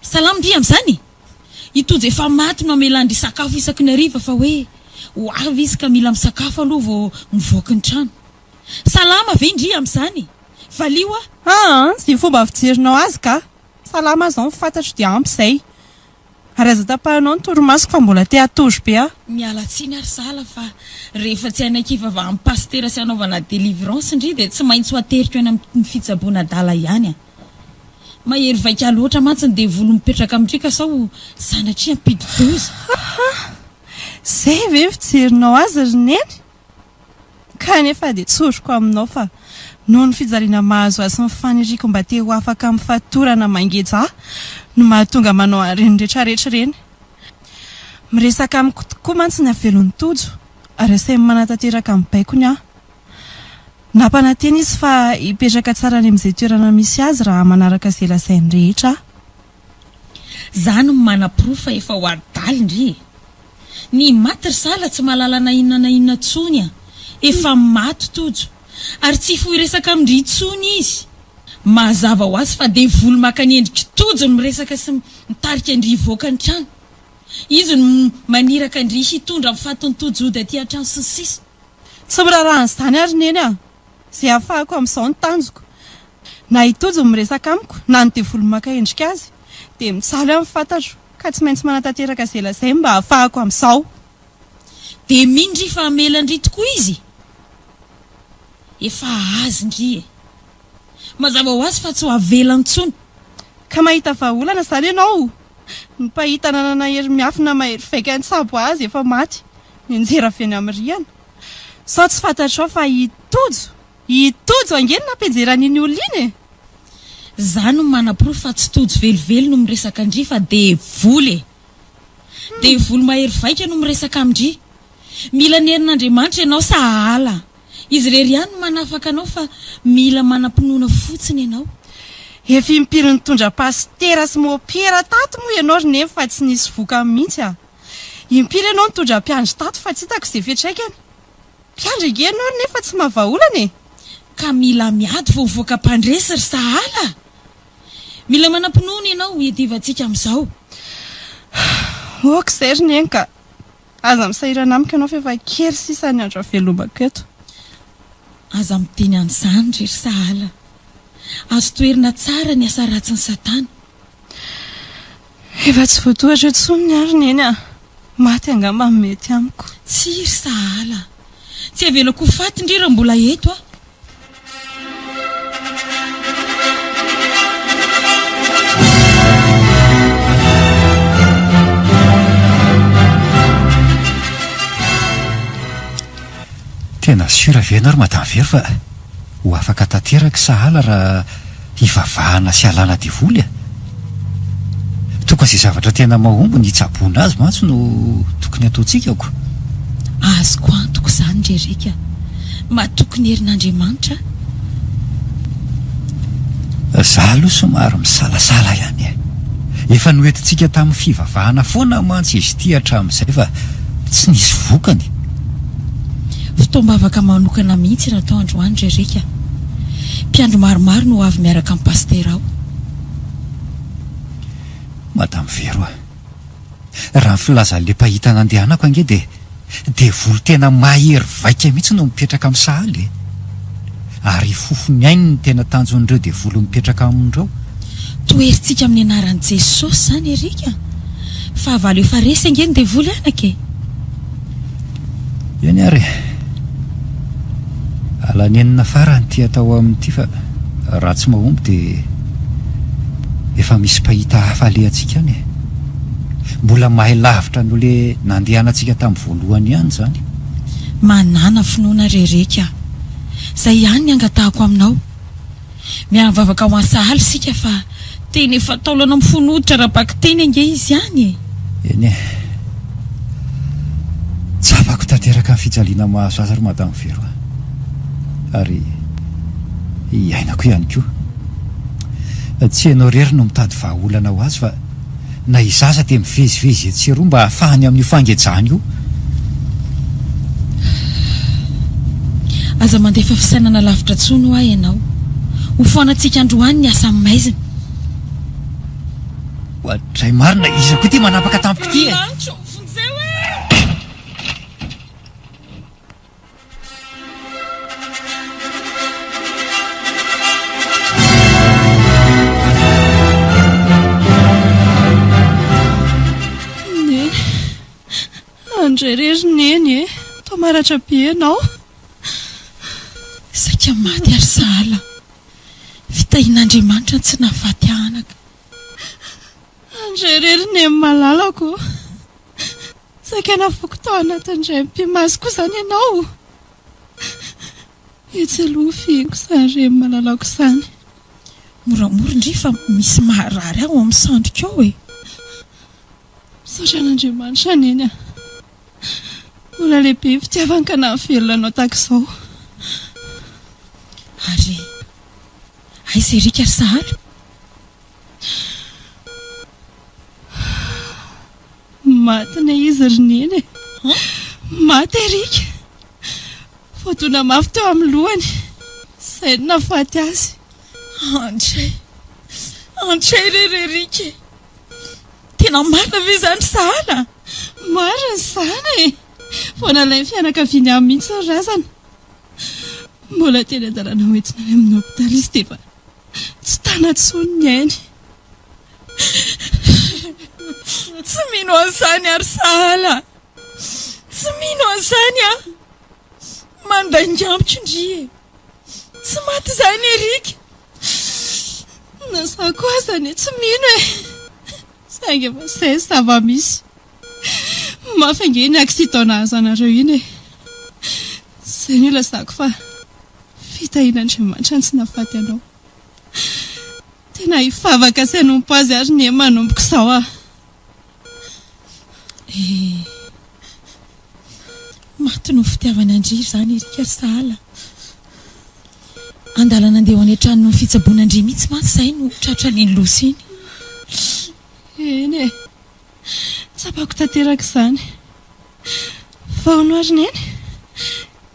Salama ndry amin'izany e! I Tojo efa maty no amelan-dry sakafo isaky ny hariva fa hoe ho avy izy ka mila misakafo aloha vao mivoaka ny trano. Salama ve ndry amin'izany e? Valio aho! Aa, izay fomba fijerinao azy ka! Salama aho izao ny fantatro dia ampy izay. Ary aza tapahinao ny torimasoko fa mbola te hatory be aho. Miala tsiny ary sahala fa rehefa tsy hanaiky hivavahan'ny pasitera sy hanaovana délivrance ndry dia tsy maintsy ho ateriko any amin'ny fitsaboana adala ihany an! Mahery vaika loatra mantsy ny devoly mipetraka amin-dry ka sao sanatria hampidi-doza. Aha! Izay ve ny fijerinao azy ry Neny? Kanefa dia tsoriko aminao fa noho ny fijaliana mahazo ahy sy ny faniriako mba te ho afaka amin'ny fatorana mangeja ahy no mahatonga manao an'ireny retraretra ireny. Miresaka amiko tokoa mantsy ny havelon'i Tojo ary asainy manatanteraka ny baikony aho. Nampanantena izy fa hipetraka tsara any amin'izay toerana misy azy raha manaraka izay lazainy rehetra aho. Za no manaporofo fa efa ho adala ndry e! Ny maty ry sahala tsy mahalala na inona na inona tsony a! Efa maty Tojo! Ary tsy hifoha hiresaka amin-dry intsony izy! Mazava ho azy fa devoly maka ny endrik'i Tojo no miresaka sy mitarika an-dry hivoaka ny trano. Izy no maniraka an-dry hitondra ny fatin'i Tojo hody aty an-trano sy ny sisa. Tsy miraharaha an'izany ary Neny a! Izay ahafahako amin'izao ny tanjoko. Na i Tojo no miresaka amiko na ny devoly maka endrika azy dia mijaly aho ny fantatro ka tsy maintsy manatanteraka izay lazainy mba ahafahako amin'izao. Dia mino ndry fa hamela ndry tokoa izy? Efa azy ndry e! Mazava ho azy fa tsy ho avelany intsony. Ka mahita vahaolana izany ianao? Ny mpahita nanana hery miafina mahery vaika nitsabo azy efa maty, nianjera avy eny amin'ny rihana. Sao tsy fantatrao fa i Tojo, i Tojo ange no nampianjera an'iny olona iny e! Za no manaporofo fa tsy Tojo velively no miresaka an-dry fa devoly e! Devoly mahery vaika no miresaka amin-dry. Mila ny herin'Andriamanitra ianao sahala. Izy irery ihany no manafaka anao fa mila manam-pinoana fotsiny ianao. Efa impiry nitondra pasitera sy mopera tato moa ianao ry Neny fa tsy nisy vokany mihitsy a! Impiry ianao nitondra mpiandry tato fa tsy hitako izay fiantraikany. Mpiandry ange ianao ry Neny fa tsy mahavaolana e! Ka mila miady vao mivoaka mpandresy ry sahala a! Mila manam-pinoana ianao hiadivantsika amin'izao. Ok izay ry Neny ka! Aza misahirana amiko ianao fa efa kely sisa ny andro havelomako eto. Aza miteny an'izany ry ry sahala. Azo toherina tsara ny asa ratsin'i Satana. Efa tsy voatohatra intsony ny ahy ry Neny a! Maty angamba no mety amiko. Tsia ry sahala. Tsy avelako ho faty ndry raha mbola eto aho. Tena sûr ve ianao ry Madame Vero fa ho afaka tanteraka sahala raha hivavahana sy halana devoly a? Tokony izay zavatra tena mahomby ny hitsaboana azy mantsy no tokony ataontsika ko. Azoko antoka izany ry Eric a! Matoky ny herin'Andriamanitra aho. Za aloha somary misalasala ihany e! Efa noentintsika tamin'ny fivavahana foana mantsy izy ity hatramin'izay fa tsy nisy vokany. Fotoam-bavaka manokana mihitsy no atao androany ry Eric a! Mpiandry maromaro no ho avy miaraka amin'ny pasitera ao. Madame Vero a! Raha ny filazan'ilay mpahita nandehanako ange dia devoly tena mahery vaika mihitsy no mipetraka amin'ny sahala e! Ary hifofo ny ainy ny tena tanjon'ireo devoly mipetraka aminy ireo. Toherintsika amin'ny anaran'i Jesosy izany Eric a! Fahavalo efa resy ange ny devoly anaka e! Eny ary e! Alanenina farany ity atao amin'ity fa raha tsy mahomby dia efa misy mpahita hafa alehantsika any e! Mbola mahay lavitra noho le nandehanantsika tamin'ny voalohany ihany izany. Manàna finoana re Reky a! Zay ihany ny angatahako aminao. Miara-mivavaka ho an'i Sahala isika fa tena efa taolana mifono hoditra ara-bakiteny ange izy any e! Eny e! Tsapako tanteraka ny fijaliana mahazo azy ry Madame Vero a! Ary iainako ihany koa. Tsy ianao irery no mitady vahaolana ho azy fa na izaho aza dia mivezivezy etsy sy eroa mba hahafahany amin'io fangejana io. Aza mandefa fisainana lavitra intsony hoa ianao. Ho foanantsika androany ny asa maizina. Oadray marina, iza koa ity manapaka tampoka ity e? Lanitra ô, vonjeo e! Neny, andray re ry Neny e, toa maratra be ianao. Saika maty ary sahala. Fitahian'Andriamanitra ny tsy nahafaty anaka. Andray re ry Neny malalako. Saika navoako tao anatin'indray mipi-maso koa izany ianao. Etsy aloha fihiniko izany reny malalako izany. Moramora ndry fa misy maharary ahy ao amin'ny sandriko ao e. Misaotra an'Andriamanitra Neny a. Mbola lehibe ny fitiavany ka nahavelona anao tahaka izao. Ary aiza Eric ry Sahala? Maty ne izy ry Neny e. Maty Eric. Voadona mafy teo amin'ny lohany. Izay no nahafaty azy. Andray. Andray re ry Eric e. Tena marina ve izany ry Sahala? Marina izany e! Vao nalain'ny fianakaviany ahy mihitsy ny razana. Mbola teny an-dalana hoentina any amin'ny hopitaly izy dia efa tsy tana intsony ny ainy. Tsy mino an'izany aho ry Sahala. Tsy mino an'izany aho. Mandainga amiko ndry e. Tsy maty izany Eric. Na izaho koa aza anie tsy mino e. Saingy efa izay ny zava-misy. Mafy ange iny accident nahazo anareo iny e. Izay no ilazako fa fitahian'Andriamanitra no tsy nahafaty anao. Tena hivavaka sy hanompo azy ary anie manomboka izao aho. Eh. Maty noho ny fitiavana an-dry izany Eric ry Sahala. Andalana andeha ho any an-trano noho ny fitsaboana an-dry mihitsy mantsy izahay no tratran'iny loza iny. Eny e. Tsapako tanteraka izany. Fa hono ary Neny,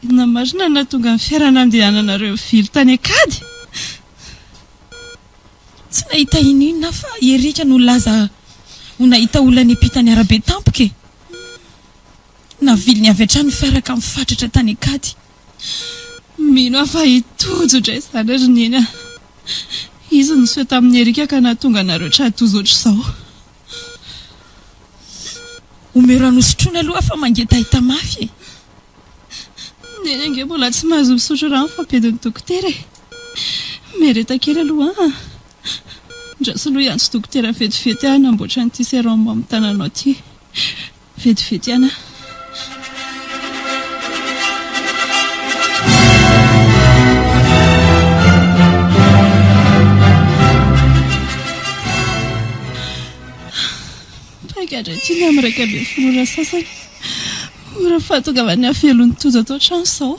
inona marina no nahatonga ny fiara nandehananareo nivily tany an-kady? Tsy nahita inona aho fa i Eric no nilaza ho nahita olona niampita ny arabe tampoka e! Naviliny avy hatrany ny fiara ka nifatratra tany an-kady. Mino aho fa i Tojo indray izany ry Neny a! Izy no niseho tamin'i Eric ka nahatonga anareo tra-doza ohatr'izao. Omeo rano hosotroina aloha fa mangetaheta mafy e! Neny ange mbola tsy mahazo misotro rano fa bedin'ny dokotera e! Miareta kely aloha an! Ndraso aloha hiantso dokotera vetivety aho hanamboatra an'ity sérum amin'ny tananao ity. Vetivety ihany aho. Paika indray ity ny amin'ny 11 ora sasany. Ora fahatongavan'ny havelon'ny Tojo ato an-trano izao.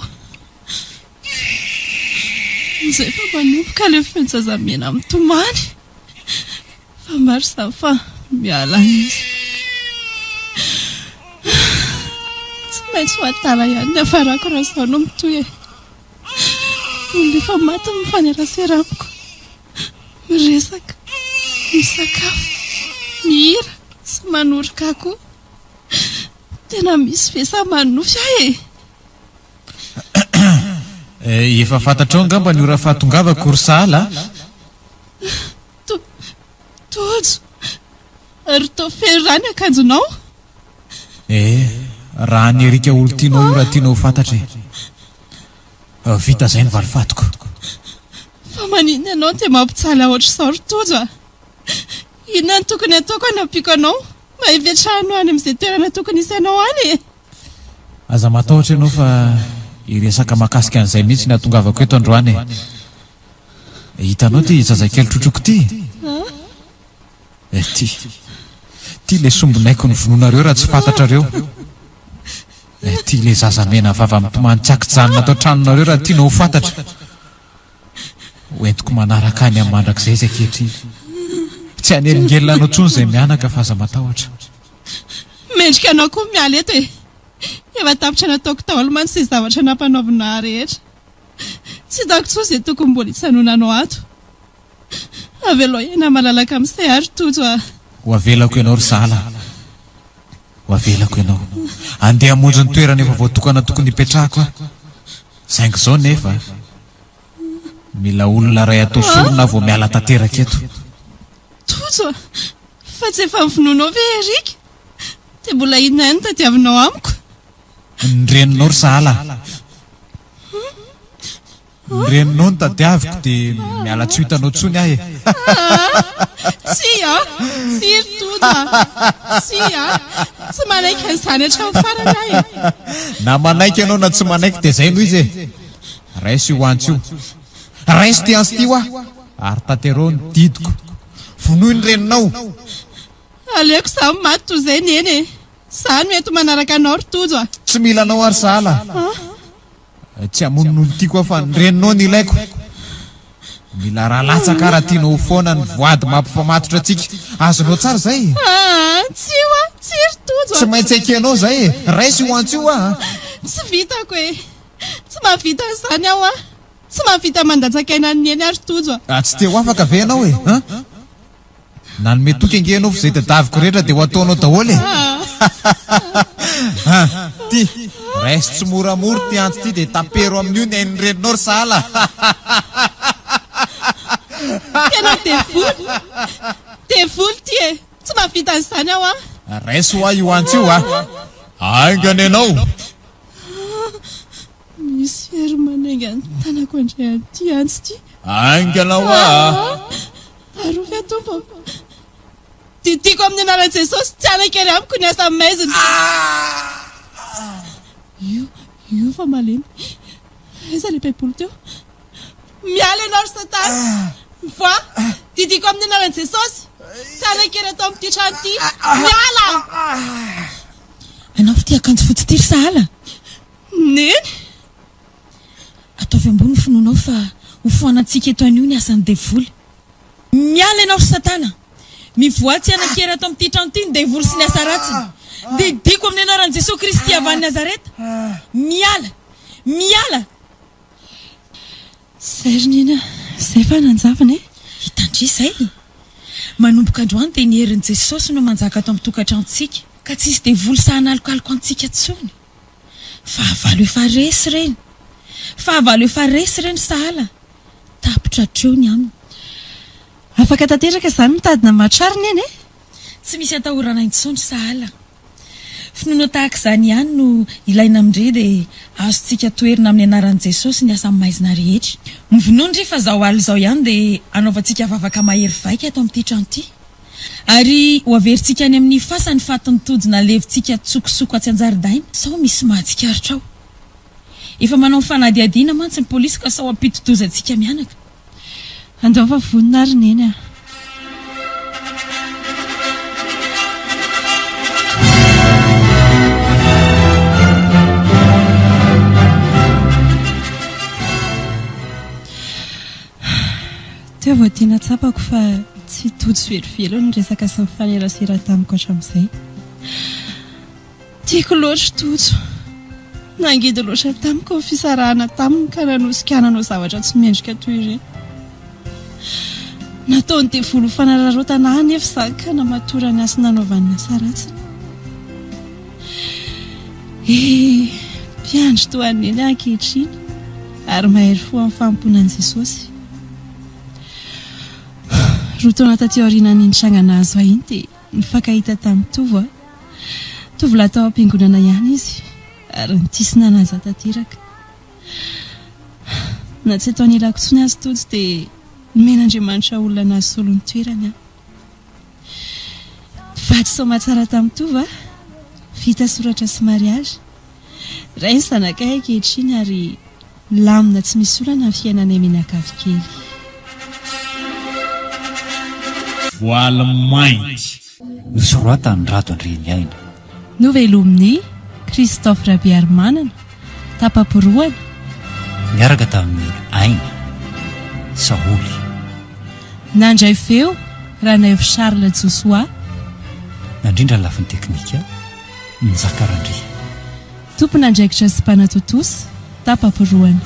Izay fa manomboka ilay feon-jazamena mitomany. Fa maro izany fa miala izy. Tsy maintsy ho adala ihany ny hafarako raha izao no mitohy e. Olona efa maty no mifanerasera amiko. Miresaka, misakafo, mihira sy manoroka ahy koa. Tena misy ve sa manonofy ahy e? Efa fantatrao angamba ny ora fahatongavako ry Sahala a! Tojo, ary toa feno rà ny akanjonao? Eh, raha an'i Eric olon-tianao io raha tianao ho fantatra e! Vita izay ny valifatiko. Fa maninona ianao no dia mampijaly ahy ohatr'izao ry Tojo a? Inona no tokony hataoko hanampiako anao mba hipetrahanao any amin'izay toerana tokony hisy anao any e? Aza matahotra ianao fa hiresaka mahakasika an'izay mihitsy ny hahatongavako eto androany e. Hitanao ity zazakely trotroiko ity? Ity. Ity ilay sombinaiko novonoinareo raha tsy fantatrareo. Ity ilay zaza mena vava mitomany tsy ankijanona ato an-tranonareo raha tianao ho fantatra. Ho entiko manaraka any amin'ny mandrakizay izy ankehitriny. Tsy hanelingelina anao intsony izay mianaka fa aza matahotra. Mendrika anao koa miala eto e! Efa tapitra nataoko daholo mantsy izay zavatra nampanaovina ahy rehetra. Tsy hitako intsony izay tokony mbola hitsanonanao ato. Avelao hiaina malalaka amin'izay aho ry Tojo a! Ho avelako ianao ry Sahala a! Ho avelako ianao. Andeha hamonjy ny toerana efa voatokana tokony hipetrahako aho. Saingy izao nefa, mila olona iray atao sorona aho vao miala tanteraka eto. Tojo a! Fa tsy efa novonoinao ve Eric? Dia mbola inona ihany no tadiavinao amiko? Ny reninao ry Sahala a! Ny reninao no tadiaviko dia miala tsy ho hitanao intsony aho e. Tsia, tsia ry Tojo a! Tsia, tsy manaiky an'izany hatramin'ny farany aho e. Na manaiky ianao na tsy manaiky dia izay no izy e. Raiso io antsy io. Raiso ity antsy ity hoa ary tanterao ny didiko. Vonoy ny reninao. Aleoko izaho maty toy izay Neny e. Izaho no ento manaraka anao ry Tojo a. Tsy mila anao ary sahala. Tsy hamono ny olon-tiako aho fa ny reninao no ilaiko. Mila ra latsaka raha tianao ho foana ny voady mampifamatotra antsika. Azonao tsara izay e. Aa, tsia hoa, tsia ry Tojo a. Tsy maintsy ekenao izay e. Raiso io antso io hoa a. Tsy vitako e. Tsy mahavita an'izany aho a. Tsy mahavita mandatsaka aina an'i Neny aho ry Tojo a. Tsy te ho afaka ve ianao e? An? Nanome toky ange ianao fa izay tadiaviko rehetra dia ho ataonao daholo e! An! Ty! Raiso tsimoramora ity antsy ity dia tapero amin'io ny ain'ny reninao ry sahala! Tena devoly! Devoly ity e! Tsy mahavita an'izany aho an! Raiso hoa io antsy io a! Haingana ianao! Misy hery manainga ny tanako handray an'ity antsy ity. Haingana hoa a! Arovy aho Tompo ô! Didiako amin'ny anaran'i Jesosy tsy hanan-kery amiko ny asa maizina. Io, io fa malemy. Aiza ilay baiboly teo? Miala ianao ry Satana! Mivoaha! Didiako amin'ny anaran'i Jesosy! Tsy hanan-kery ato amin'ity trano ity. Miala! Anaovy ity akanjo fotsy ity ry sahala. Neny! Ataovy ambony ny finoanao fa ho foanantsika eto anio ny asan'ny devoly. Miala ianao ry satana! Mivoaha tsy hanan-kery ato amin'ity trano ity ny devoly sy ny asa ratsiny. Didiako amin'ny anaran'i Jesoa Kristy avy any Nazareta. Miala! Miala! Zay ry Neny a! Zay fa nanjavona e! Hitan-dry izay? Manomboka androany dia ny herin'i Jesosy no manjaka ato amin'ny tokantranontsika ka tsy hisy devoly sahy hanalokaloka antsika intsony. Fahavalo efa resy ireny. Fahavalo efa resy ireny sahala. Tapitra hatreo ny aminy. Afaka tanteraka izany mitady namatotra ary Neny e! Tsy misy atahorana intsony sahala. Finoana tahaka izany ihany no ilaina amin-dry dia azontsika toherina amin'ny anaran'i Jesosy ny asa maizina rehetra. Mivonoa ndry fa zao alina izao ihany dia hanaovantsika vavaka mahery vaika ato amin'ity trano ity. Ary ho averintsika any amin'ny fasany fatin'ny tojo nalevintsika tsokosoko atsy an-jaridaina sao misy mahatsikaritra ao. Efa manao fanadihadiana mantsy ny polisy ka sao hampidi-doza antsika mianaka. Andao fa vonona ary Neny a! Teo vao tena tsapako fa tsy tojo velively ny resaka sy nifanerasera tamiko hatramin'izay. Tiako loatra i Tojo. Nangidy loatra tamiko ny fisarahana taminy ka nanosika ahy nanao zavatra tsy mendrika toy ireny. Nataon'ny devoly ho fanararaotana ahy anefa izany ka namatorany ahy sy nanaovany ny asa ratsiny. Eh, mpiandry toa an'i Neny aho ankehitriny ary mahery fo amin'ny fanompoana an'i Jesosy. Roa taona taty aorianan'iny tranga nahazo ahy iny dia nifankahita tamin'i Tovo aho. Tovolahy tao am-piangonana ihany izy ary nitia sy nanaja tanteraka. Na tsy eto anilako intsony aza Tojo dia nomen'Andriamanitra olona nahasolo ny toerany aho. Mpivady soamatsara tamin'i Tovo aho, vita soratra sy mariage. Ray ny zanakay ankehitriny ary milamina tsy misy olana ny fiainanay mianakavy kely. Voaly mainty. Nosoratan'i Rado Andrianiaina. Novelomin'i Christophe Rabearimanana, tapa-porohana. Niaraka tamin'i Aina, Saholy. Nandray feo, Ranaivo Charles Josoa. Nandrindra ny lafiny teknika, Njaka Randria. Tompon'andraikitra sy mpanatontosa, tapa-porohana.